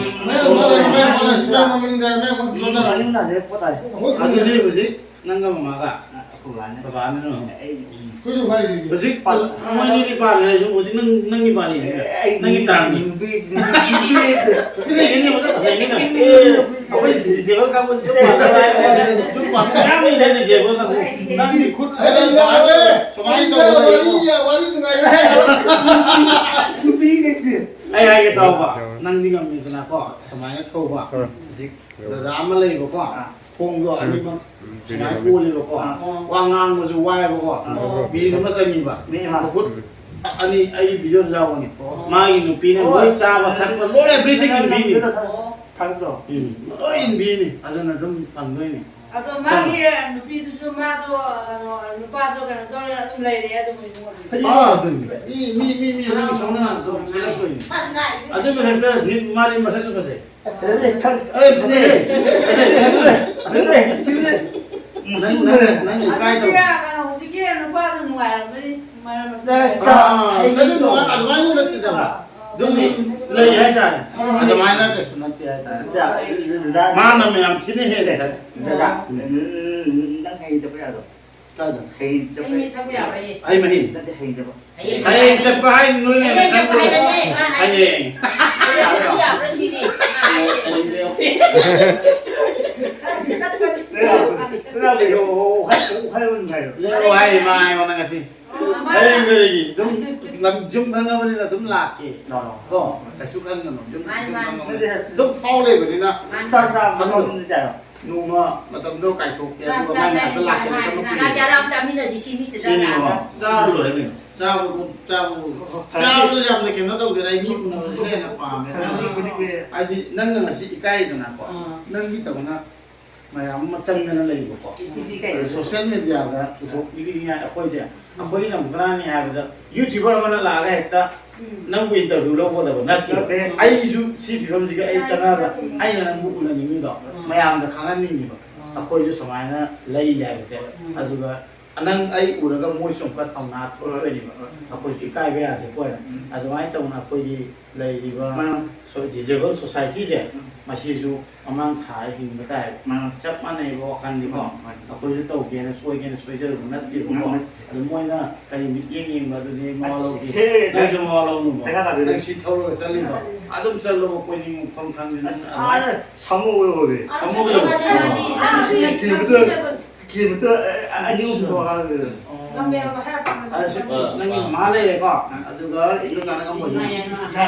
ꯃꯌꯥꯝ, ꯃꯌꯥꯝ, ꯃꯌꯥꯝ, ꯃꯌꯥꯝ, ꯃꯅꯤꯡꯗ, ꯃꯌꯥꯝ, ꯃꯅꯤꯡꯗ꯫ ꯃꯅꯤꯡꯗ ꯂꯩꯔꯦ ꯄꯣꯠ ꯇꯥꯏ꯫ ꯑꯩꯈꯣꯏ ꯑꯗꯨꯗꯤ ꯍꯧꯖꯤꯛ ꯅꯪꯒ ꯃꯃꯥꯒ? ꯑꯩꯈꯣꯏ ꯕꯥꯅꯦ꯫ ꯕꯕꯥꯅꯦ ꯅꯪ? ꯑꯩ꯫ ꯑꯩꯈꯣꯏꯁꯨ ꯍꯥꯏꯔꯤꯗꯨꯗꯤ꯫ ꯍꯧꯖꯤꯛ ꯄꯥ-, ꯃꯣꯏꯅꯤꯗꯤ ꯄꯥꯟꯈ꯭ꯔꯦ, ꯍꯧꯖꯤꯛ ꯅꯪ, ꯅꯪꯒꯤ ꯄꯥꯔꯤꯅꯦ꯫ ꯑꯩ ꯅꯪꯒꯤ ꯇꯥꯔꯝꯅꯤ꯫ ꯅꯨꯄꯤ, ꯅꯨꯄꯤ ꯂꯩꯇꯦ꯫ ꯅꯨꯄꯤ ꯂꯩꯒꯅꯤ, ꯃꯁꯛ ꯐꯖꯩꯅꯦ ꯅꯪ꯫ ꯑꯦ, ꯑꯩꯈꯣꯏ ꯗꯤꯖꯦꯕꯜ ꯀꯥꯡꯕꯨꯁꯦ ꯌꯨꯝ ꯄꯥꯟꯕ ꯍꯥꯏꯔꯦ꯫ ꯌꯨꯝ ꯄꯥꯟꯕ ꯃꯌꯥꯝ ꯂꯩꯅꯦ, ꯗꯤꯖꯦꯕꯜ ꯀꯥꯡꯕꯨ꯫ ꯅꯪꯗꯤ ꯈꯨꯠ ꯑꯩ ꯌꯥꯔꯦ꯫ ꯁꯨꯃꯥꯏꯅ ꯇꯧꯔꯒ ꯋꯥꯔꯤ, ꯋꯥꯔꯤ ꯅꯨꯡꯉꯥꯏꯔꯦ꯫ ꯅꯨꯄꯤ ꯂꯩꯇꯦ꯫ ꯑꯩ ꯍꯥꯏꯒꯦ ꯇꯧꯕ, ꯅꯪꯗꯤ ꯉꯝꯃꯤꯗꯅꯀꯣ, ꯁꯨꯃꯥꯏꯅ ꯊꯧꯕ꯫ ꯍꯣꯏ꯫ ꯍꯧꯖꯤꯛ ꯗꯗꯥ ꯑꯃ ꯂꯩꯕꯀꯣ, ꯑꯥ꯫ ꯈꯣꯡꯗꯣ ꯎꯝ꯫ ꯑꯅꯤꯃꯛ ꯎꯝ, ꯁꯨꯃꯥꯏꯅ ꯎꯝ꯫ ꯀꯣꯜꯂꯤꯕꯀꯣ꯫ ꯑꯥ꯫ ꯋꯥ ꯉꯥꯡꯕꯁꯨ ꯋꯥꯏꯕꯀꯣ꯫ ꯑꯥ꯫ ꯃꯤꯅꯤꯠ ꯑꯃ ꯆꯪꯉꯤꯕ꯫ ꯃꯤꯅꯤꯠ ꯑꯃ꯫ ꯃꯈꯨꯠ ꯎꯝ꯫ ꯑꯅꯤ ꯑꯩꯒꯤ ꯚꯤꯗꯤꯑꯣꯗ ꯌꯥꯎꯕꯅꯤ꯫ ꯑꯣ꯫ ꯃꯥꯒꯤ ꯅꯨꯄꯤꯅ ꯑꯣ꯫ ꯂꯣꯏ ꯆꯥꯕ ꯊꯛꯄ ꯂꯣꯏ everything ꯅꯪ ꯏꯟꯕꯤꯅꯤ꯫ ꯅꯪ ꯊꯥꯔꯛꯄ꯭ꯔꯣ? ꯎꯝ, ꯂꯣꯏ ꯏꯟꯕꯤꯅꯤ꯫ ꯑꯗꯨꯅ ꯑꯗꯨꯝ ꯐꯪꯗꯣꯏꯅꯤ꯫ ꯑꯗꯣ ꯃꯥꯒꯤ ꯅꯨꯄꯤꯗꯨꯁꯨ ꯃꯥꯗꯣ, ꯀꯩꯅꯣ, ꯅꯨꯄꯥꯗꯣ ꯀꯩꯅꯣ ꯇꯧꯔꯦꯅ ꯑꯗꯨꯝ ꯂꯩꯔꯦ ꯑꯗꯨꯝ ꯏꯕꯨꯡꯉꯣ ꯑꯗꯨꯝ꯫ ꯑꯥ, ꯑꯗꯨꯅꯤ꯫ ꯃꯤ, ꯃꯤ, ꯃꯤ, ꯃꯤ, ꯑꯗꯨꯒꯤ ꯁꯣꯛꯅ ꯁꯣꯛꯅ ꯆꯦꯜꯂꯛꯇꯣꯏꯅꯤ꯫ ꯑꯗꯨꯏ ꯃꯊꯛꯇ ꯍꯧꯖꯤꯛ ꯃꯥꯗꯤ ꯃꯁꯛꯁꯨ ꯐꯖꯩ꯫ ꯐꯖꯗꯦ, ꯈꯪ-, ꯑꯦ, ꯐꯖꯩ꯫ ꯐꯖꯩ꯫ ꯐꯖꯩ꯫ ꯅꯪ, ꯅꯪ, ꯅꯪ ꯏꯀꯥꯏꯗꯕ꯫ ꯑꯗꯨꯗꯤ, ꯀꯩꯅꯣ, ꯍꯧꯖꯤꯛꯀꯤ ꯅꯨꯄꯥꯗꯣ ꯅꯨꯡꯉꯥꯏꯔꯝꯃꯅꯤ꯫ ꯃꯔꯝ ꯑꯁ, ꯑꯥ, ꯑꯥ, ꯍꯩ ꯅꯠꯇꯦ, ꯅꯨꯡꯉꯥꯏ-, ꯑꯗꯨꯃꯥꯏꯅ ꯅꯠꯇꯦꯗ꯫ ꯑꯗꯨꯝ ꯂꯩ ꯍꯥꯏꯇꯥꯔꯦ꯫ ꯑꯗꯨꯃꯥꯏꯅ ꯀꯩꯁꯨ ꯅꯠꯇꯦ ꯍꯥꯏꯇꯥꯔꯦ꯫ ꯗꯥ, ꯗꯥ, ꯃꯥꯅ ꯃꯌꯥꯝ ꯊꯤꯅ ꯍꯦꯜꯂꯦ꯫ ꯗꯥ, ꯎꯝ, ꯅꯪ ꯍꯩꯇꯕ ꯌꯥꯔꯣꯏ꯫ ꯀꯥꯏꯗ? ꯍꯩ ꯆꯠꯄ꯫ ꯍꯩ ꯃꯍꯤ ꯊꯛꯄ ꯌꯥꯕ꯭ꯔꯥ ꯌꯦ? ꯍꯩ ꯃꯍꯤ꯫ ꯅꯠꯇꯦ, ꯍꯩ ꯆꯠꯄ꯫ ꯍꯌꯦꯡ ꯍꯌꯦꯡ ꯆꯠꯄ ꯍꯥꯏ ꯅꯣꯏꯅ ꯍꯌꯦꯡ ꯆꯠꯄ ꯈꯪꯗ꯭ꯔꯣ? ꯍꯥꯏꯕꯅꯦ, ꯃꯥ ꯍꯥꯏꯁꯦ꯫ ꯍꯌꯦꯡ꯫ ꯍꯌꯦꯡ ꯆꯠꯄ ꯌꯥꯕ꯭ꯔꯥ ꯁꯤꯅꯤ, ꯃꯥ ꯍꯥꯏꯁꯦ꯫ ꯂꯩꯔꯥꯎ, ꯂꯩꯔꯥꯎ, ꯂꯩꯔꯥꯎ, ꯍꯥꯏ-, ꯍꯥꯏꯕ ꯅꯨꯡꯉꯥꯏꯔꯣ꯫ ꯂꯩꯔꯥꯎ ꯍꯥꯏꯔꯤ ꯃꯥ ꯑꯩꯉꯣꯟꯗ ꯉꯁꯤ꯫ ꯑꯣ, ꯃꯥ ꯍꯌꯦꯡ ꯀꯔꯤꯒꯤ? ꯑꯗꯨꯝ ꯂꯝ-, ꯌꯨꯝ ꯈꯪꯉꯕꯅꯤꯅ ꯑꯗꯨꯝ ꯂꯥꯛꯀꯦ꯫ ꯂꯥꯛꯑꯣ꯫ ꯀꯣ? ꯀꯩꯁꯨ ꯈꯟꯒꯅꯨ꯫ ꯌꯨꯝ, ꯃꯥꯅꯤ, ꯌꯨꯝ ꯃꯥꯅꯤ꯫ ꯈꯪꯉꯕꯅꯤꯅ꯫ ꯅꯠꯇꯦ, ꯑꯗꯨꯝ ꯐꯥꯎ ꯂꯩꯕꯅꯤꯅ꯫ ꯃꯥꯅꯤ꯫ ꯆꯥꯛ ꯆꯥꯕ ꯈꯟꯒꯅꯨ꯫ ꯃꯐꯝꯗꯨꯗꯤ ꯀꯌꯥꯅꯣ? ꯅꯣꯡꯃ ꯃꯇꯝꯗꯣ ꯀꯥꯏꯊꯣꯛꯀꯦ, ꯆꯥ-, ꯑꯗꯨꯒ ꯆꯥ-, ꯃꯥꯏ ꯃꯅꯥꯛꯇ ꯆꯥ-, ꯂꯥꯛꯀꯦ, ꯆꯥ-, ꯆꯥ-, ꯆꯥꯛ ꯆꯥꯔꯥ ꯑꯃ ꯆꯥꯃꯤꯟꯅꯁꯤ ꯁꯤꯅꯤ ꯁꯤꯗ ꯁꯤꯅꯤꯀꯣ꯫ ꯂꯥꯛꯑꯒ꯫ ꯆꯥꯕ ꯂꯣꯏꯔꯦ ꯀꯩꯅꯣ꯫ ꯆꯥꯕꯕꯨ, ꯆꯥꯕꯕꯨ, ꯐꯔꯦ꯫ ꯆꯥꯕꯗꯨ ꯌꯥꯝꯅ ꯀꯩꯅꯣ ꯇꯧꯗꯦꯗ, ꯑꯩ ꯃꯤ ꯎꯅꯕꯁꯤꯅ ꯍꯦꯟꯅ ꯄꯥꯝꯃꯦ꯫ ꯐꯔꯦ, ꯐꯔꯦ, ꯐꯔꯦ꯫ ꯍꯥꯏꯗꯤ ꯅꯪꯅ ꯉꯁꯤ ꯏꯀꯥꯏꯗꯅꯀꯣ, ꯑꯥ꯫ ꯅꯪꯒꯤ ꯇꯧꯅ ꯃꯌꯥꯝ ꯑꯃ ꯆꯪꯗꯅ ꯂꯩꯕꯀꯣ꯫ ꯏꯗꯤ ꯀꯩ? ꯑꯗꯨ social media-ꯗ ꯄꯨꯊꯣꯛꯄꯤꯅꯤꯡꯉꯥꯏ ꯑꯩꯈꯣꯏꯁꯦ, ꯎꯝ꯫ ꯑꯩꯈꯣꯏꯅ ꯑꯃꯨꯛ ꯀꯅꯥꯅꯤ ꯍꯥꯏꯕꯗ, YouTuber ꯑꯃꯅ ꯂꯥꯛꯑꯒ ꯍꯦꯛꯇ ꯎꯝ꯫ ꯅꯪꯕꯨ interview ꯂꯧꯒꯗꯕ ꯅꯠꯇꯦ꯫ ꯅꯠꯇꯦ꯫ ꯑꯩꯁꯨ ꯁꯤ ꯐꯤꯕꯝꯁꯤꯒ ꯑꯩ ꯆꯪꯉꯒ ꯎꯝ꯫ ꯑꯩꯅ ꯅꯪꯕꯨ ꯎꯅꯅꯤꯡꯉꯤꯗꯣ, ꯎꯝ꯫ ꯃꯌꯥꯝꯗ ꯈꯪꯍꯟꯅꯤꯡꯉꯤꯕ꯫ ꯎꯝ꯫ ꯑꯩꯈꯣꯏꯁꯨ ꯁꯨꯃꯥꯏꯅ ꯂꯩ ꯍꯥꯏꯕꯁꯦ꯫ ꯎꯝ꯫ ꯑꯗꯨꯒ ꯅꯪ ꯑꯩ ꯎꯔꯒ ꯃꯣꯏꯁꯨ ꯑꯃꯨꯛꯀ ꯊꯧꯅꯥ ꯊꯣꯛꯂꯛꯇꯣꯏꯅꯦꯕ꯫ ꯎꯝ꯫ ꯑꯩꯈꯣꯏꯁꯨ ꯏꯀꯥꯏꯕ ꯌꯥꯗꯦꯀꯣ꯫ ꯎꯝ꯫ ꯑꯗꯨꯃꯥꯏꯅ ꯇꯧꯅ ꯑꯩꯈꯣꯏꯒꯤ ꯂꯩꯔꯤꯕ ꯃꯥꯅꯤ꯫ ꯁꯣ-, disabled society-ꯁꯦ, ꯎꯝ꯫ ꯃꯁꯤꯁꯨ ꯃꯃꯥꯡ ꯊꯥꯔ ꯍꯤꯡꯕ ꯇꯥꯏ꯫ ꯃꯥꯅꯤ꯫ ꯆꯞ ꯃꯥꯟꯅꯩꯕ ꯋꯥꯈꯜꯗꯤꯀꯣ꯫ ꯃꯥꯅꯤ, ꯃꯥꯅꯤ꯫ ꯑꯩꯈꯣꯏꯁꯨ ꯇꯧꯒꯦꯅ ꯁꯣꯏꯒꯦꯅ ꯁꯣꯏꯖꯔꯨꯕ ꯅꯠꯇꯦꯕꯀꯣ꯫ ꯃꯥꯅꯤ꯫ ꯑꯗꯨ ꯃꯣꯏꯅ ꯀꯔꯤ ꯃꯤꯠꯌꯦꯡ ꯌꯦꯡꯕ ꯑꯗꯨꯗꯤ ꯃꯋꯥ ꯂꯧꯗꯦ꯫ ꯍꯦ, ꯅꯪꯁꯨ ꯃꯋꯥ ꯂꯧꯅꯨꯕ꯫ ꯗꯔꯀꯥꯔ ꯇꯥꯗꯦ꯫ ꯅꯪ ꯁꯤ ꯊꯧꯔꯒ ꯆꯠꯂꯤꯗꯣ꯫ ꯑꯗꯨꯝ ꯆꯠꯂꯣꯕ ꯀꯣꯏꯅꯤꯡꯕ ꯃꯐꯝ ꯈꯪꯗꯦ꯫ ꯅꯪ ꯑꯥ, ꯑꯗꯨꯃꯥꯏꯅ ꯁꯥꯃꯨ ꯑꯣꯏꯍꯧꯔꯦ꯫ ꯁꯥꯃꯨ ꯑꯣꯏꯍꯧꯔꯦ꯫ ꯀꯤꯕꯗ, ꯀꯤꯕꯗ, ꯑ, ꯑꯅꯤ ꯑꯍꯨꯝ ꯊꯣꯛꯑꯀꯥꯟꯗ꯫ ꯉꯝꯃꯦꯕ, ꯃꯁꯥ ꯌꯥꯝ ꯄꯥꯡꯒꯟ ꯑ, ꯁꯤ, ꯇꯧꯋꯦ꯫ ꯅꯪꯒꯤ ꯃꯃꯥ ꯂꯩꯔꯦꯀꯣ꯫ ꯑꯗꯨꯒ ꯏꯗꯣꯝꯆꯥꯅ ꯀꯝꯕ ꯑꯣꯏꯗꯣꯏꯅꯣ? ꯏꯆꯥ,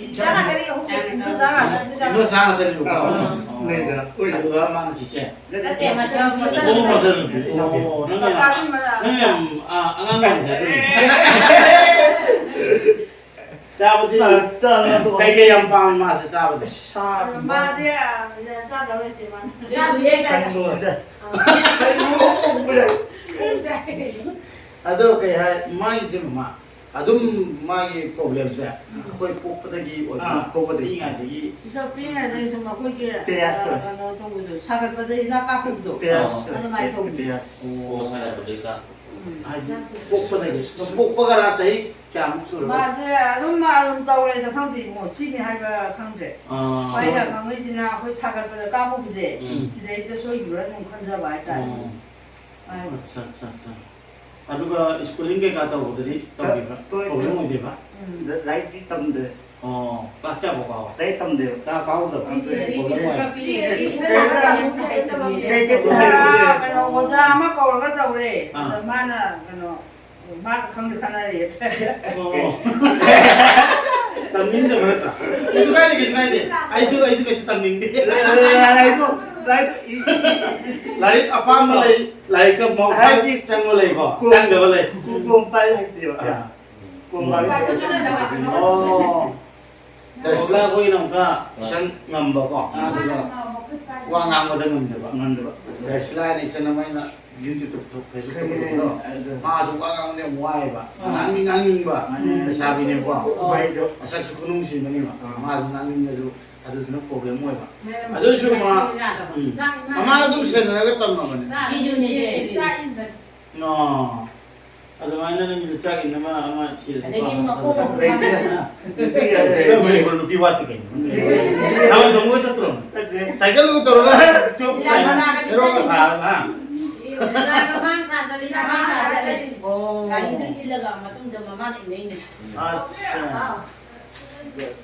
ꯏꯆꯥ ꯉꯥꯛꯇꯅꯤ, ꯑꯍꯨꯝ꯫ ꯏꯗꯣꯝꯆꯥ ꯉꯥꯛꯇꯅꯤ, ꯏꯗꯣꯝꯆꯥ꯫ ꯑꯥ, ꯂꯩꯗ꯫ ꯍꯣꯏ꯫ ꯑꯗꯨꯒ ꯃꯥꯅ ꯆꯤꯆꯦ꯫ ꯅꯠꯇꯦ, ꯃꯆꯟꯅꯨꯄꯤ꯫ ꯑꯣ, ꯃꯆꯟꯅꯨꯄꯤ꯫ ꯑꯣ, ꯅꯪ ꯌꯥꯝ, ꯄꯥꯕꯨꯡꯒꯤ ꯃꯆꯥ꯫ ꯅꯪ ꯌꯥꯝ, ꯑ, ꯑꯉꯥꯡ ꯌꯥꯝ ꯂꯩꯔꯦ꯫ ꯆꯥꯕꯗꯤ ꯑ, ꯆꯥꯕ ꯀꯩꯀꯩ ꯌꯥꯝ ꯄꯥꯝꯃꯤ ꯃꯥꯁꯦ ꯆꯥꯕꯗꯤ? ꯁꯥ ꯑꯗꯣ ꯃꯥꯗꯤ, ꯑ, ꯆꯥꯗꯕ ꯂꯩꯇꯦ ꯃꯥꯅ꯫ ꯁꯟ ꯂꯣꯏꯔꯦ꯫ ꯑꯗꯣ ꯀꯩ ꯍꯥꯏ, ꯃꯥꯒꯤꯁꯦ ꯃꯃꯥ, ꯑꯗꯨꯝ ꯃꯥꯒꯤ problemꯁꯦ ꯑꯩꯈꯣꯏ ꯄꯣꯛꯄꯗꯒꯤ ꯑꯣꯏꯕ, ꯑꯥ, ꯄꯣꯛꯄꯗꯒꯤ꯫ ꯄꯤꯛꯏꯉꯩꯗꯒꯤ? ꯄꯤꯁꯛ ꯄꯤꯛꯏꯉꯩꯗꯒꯤ ꯁꯨꯝ ꯑꯩꯈꯣꯏꯒꯤ, ꯄꯦꯔꯥꯁꯇꯣ꯫ ꯑ, ꯀꯩꯅꯣ ꯇꯧꯕꯗꯣ, ꯁꯥꯒꯠꯄꯗ ꯍꯤꯗꯥꯛ ꯀꯥꯞꯄꯨꯕꯗꯣ꯫ ꯄꯦꯔꯥꯁꯇꯣ꯫ ꯑꯗꯨꯃꯥꯏꯅ ꯇꯧꯕꯗꯣ꯫ ꯄꯦꯔꯥꯁ꯫ ꯎꯝ꯫ ꯑꯣ, ꯁꯥꯒꯠꯄꯗꯒꯤ ꯀꯥꯞꯄ꯫ ꯎꯝ꯫ ꯍꯥꯏꯗꯤ ꯄꯣꯛꯄꯗꯒꯤ, ꯄꯣꯛꯄꯒ ꯆꯍꯤ ꯀꯌꯥꯃꯨꯛ ꯁꯨꯔꯕ? ꯃꯥꯁꯦ ꯑꯗꯨꯝ, ꯑꯗꯨꯝ ꯇꯧꯔꯦꯗ, ꯈꯪꯗꯦ ꯏꯕꯨꯡꯉꯣ, ꯁꯤꯅꯤ ꯍꯥꯏꯕ ꯈꯪꯗ꯭ꯔꯦ꯫ ꯑꯥ꯫ ꯑꯩꯅ ꯈꯪꯉꯤꯁꯤꯅ ꯑꯩꯈꯣꯏ ꯁꯥꯒꯠꯄꯗ ꯀꯥꯞꯄꯨꯕꯁꯦ, ꯎꯝ꯫ ꯁꯤꯗꯩꯗ ꯁꯣꯏꯈꯤꯕ꯭ꯔꯥ ꯑꯗꯨꯝ ꯈꯟꯖꯕ ꯍꯥꯏꯇꯥꯔꯦ꯫ ꯑꯣ꯫ ꯑꯥ꯫ ꯑꯠꯆꯥ, ꯑꯠꯆꯥ, ꯑꯠꯆꯥ꯫ ꯑꯗꯨꯒ schooling ꯀꯩꯀꯥ ꯇꯧꯕꯗꯗꯤ ꯇꯧꯈꯤꯕ꯭ꯔꯥ? ꯇꯣꯏ-, problem ꯑꯣꯏꯗꯦꯕ? ꯎꯝ꯫ ꯂꯥꯏꯔꯤꯛꯇꯤ ꯇꯝꯗꯦ꯫ ꯑꯣ, class ꯀꯌꯥꯐꯥꯎ ꯀꯥꯎ-, ꯂꯥꯏꯔꯤꯛ ꯇꯝꯗꯦꯕ꯫ ꯀꯌꯥ ꯀꯥꯎꯗ꯭ꯔꯕ? ꯄꯤꯔꯤꯕ problem ꯑꯣꯏ? ꯄꯤꯔꯤꯕ ꯀꯩ-, ꯀꯩ-, ꯑꯥ, ꯀꯩꯅꯣ, ꯑꯣꯖꯥ ꯑꯃ ꯀꯧꯔꯒ ꯇꯧꯔꯦ꯫ ꯑꯥ꯫ ꯑꯗ ꯃꯥꯅ ꯀꯩꯅꯣ, ꯃꯥꯒ ꯈꯪꯗꯦ ꯈꯟꯅꯔꯦ꯫ ꯑꯣ꯫ ꯇꯝꯅꯤꯡꯗꯕ ꯅꯠꯇ꯭ꯔꯥ? ꯀꯩꯁꯨ ꯀꯥꯏꯗꯦ, ꯀꯩꯁꯨ ꯀꯥꯏꯗꯦ꯫ ꯑꯩꯁꯨ, ꯑꯩꯁꯨ ꯀꯩꯁꯨ ꯇꯝꯅꯤꯡꯗꯦ꯫ ꯂꯥꯏꯔꯤꯛ, ꯂꯥꯏꯔꯤꯛ, ꯂꯥꯏꯔꯤꯛ ꯑꯄꯥꯝꯕ ꯂꯩ, ꯂꯥꯏꯔꯤꯛꯇ ꯃ-, ꯍꯥꯏꯗꯤ ꯆꯪꯕ ꯂꯩꯀꯣ, ꯀꯣ-, ꯆꯪꯗꯕ ꯂꯩ꯫ ꯀꯣ-, ꯀꯣꯝꯄꯥꯏ ꯍꯩꯇꯦꯕ꯫ ꯑꯥ꯫ ꯀꯣꯝꯄꯥꯏ ꯍꯩꯇꯦꯕ꯫ ꯑꯣ꯫ ꯗꯔꯁꯤꯂꯥ ꯑꯩꯈꯣꯏꯅ ꯑꯃꯨꯛꯀ ꯈꯤꯇꯪ ꯉꯝꯕꯀꯣ, ꯑꯥ꯫ ꯑꯗꯨꯒ ꯋꯥ ꯉꯥꯡꯕꯗ ꯉꯝꯗꯕ꯫ ꯉꯝꯗꯕ꯫ ꯗꯔꯁꯤꯂꯥ ꯍꯥꯏꯅ ꯏꯆꯟ ꯑꯃ ꯑꯩꯅ YouTube-ꯇ ꯄꯨꯊꯣꯛ-, Facebook-ꯇ ꯈꯪꯉꯦ, ꯄꯨꯊꯣꯛꯄꯗꯣ, ꯑꯗꯨ꯫ ꯃꯥꯁꯨ ꯋꯥ ꯉꯥꯡꯕꯗ ꯌꯥꯝ ꯋꯥꯏꯑꯦꯕ꯫ ꯑꯥ꯫ ꯉꯥꯡꯅꯤꯡ ꯉꯥꯡꯅꯤꯡꯕ ꯃꯥꯅꯦ꯫ ꯂꯩꯁꯥꯕꯤꯅꯦꯕꯀꯣ꯫ ꯎꯄꯥꯏꯗꯣ꯫ ꯃꯁꯛꯁꯨ ꯈꯨꯅꯨꯡꯁꯤꯕꯅꯦꯕ꯫ ꯑꯥ꯫ ꯃꯥꯁꯨ ꯉꯥꯡꯅꯤꯡꯉꯁꯨ ꯑꯗꯨꯗꯨꯅ problem ꯑꯣꯏꯕ꯫ ꯃꯥꯅꯦ꯫ ꯑꯗꯨꯁꯨ ꯃꯥ, ꯌꯥꯗꯕ꯫ ꯎꯝ꯫ ꯆꯥꯛ ꯏꯟꯖꯥꯡ ꯃꯃꯥꯅ ꯑꯗꯨꯝ ꯁꯦꯟꯅꯔꯒ ꯇꯝꯃꯕꯅꯦ꯫ ꯆꯥꯛ ꯁꯤꯁꯨꯅꯦ ꯏꯟꯖꯥꯡ ꯁꯦ꯫ ꯆꯥꯛ ꯏꯟꯕ꯫ ꯑꯣ꯫ ꯑꯗꯨꯃꯥꯏꯅ ꯅꯪꯒꯤꯁꯨ ꯆꯥꯛ ꯏꯟꯅꯕ ꯑꯃ ꯊꯤꯔꯁꯤ꯫ ꯑꯗꯒꯤ ꯀꯣ꯫ ꯃꯈꯣꯡ ꯅꯨꯄꯤ ꯌꯥꯗꯦ꯫ ꯅꯪ ꯃꯅꯤꯄꯨꯔ ꯅꯨꯄꯤ ꯋꯥꯠꯇꯦ ꯀꯩꯅꯣ? ꯅꯨꯄꯤ ꯌꯥꯗꯦ꯫ ꯅꯪ ꯖꯝꯕꯣ ꯆꯠꯇ꯭ꯔꯣ? ꯆꯠꯇꯦ꯫ ꯁꯥꯏꯀꯜꯒ ꯇꯧꯔꯒ ꯆꯨꯞ ꯏꯂꯥ ꯃꯅꯥꯒ ꯍꯦꯔꯣꯒ ꯆꯠꯂꯤ꯫ ꯁꯥꯔꯒ, ꯍꯥ? ꯏꯂꯥ ꯃꯃꯥꯡ ꯊꯥ ꯆꯠꯂꯤ, ꯃꯃꯥꯡ ꯊꯥ ꯆꯠꯂꯤ꯫ ꯑꯣ꯫ ꯒꯥꯔꯤꯗꯨ ꯏꯜꯂꯒ ꯃꯇꯨꯡꯗ ꯃꯃꯥꯅ ꯏꯟꯅꯩꯅꯦ꯫ ꯑꯠꯁꯥ꯫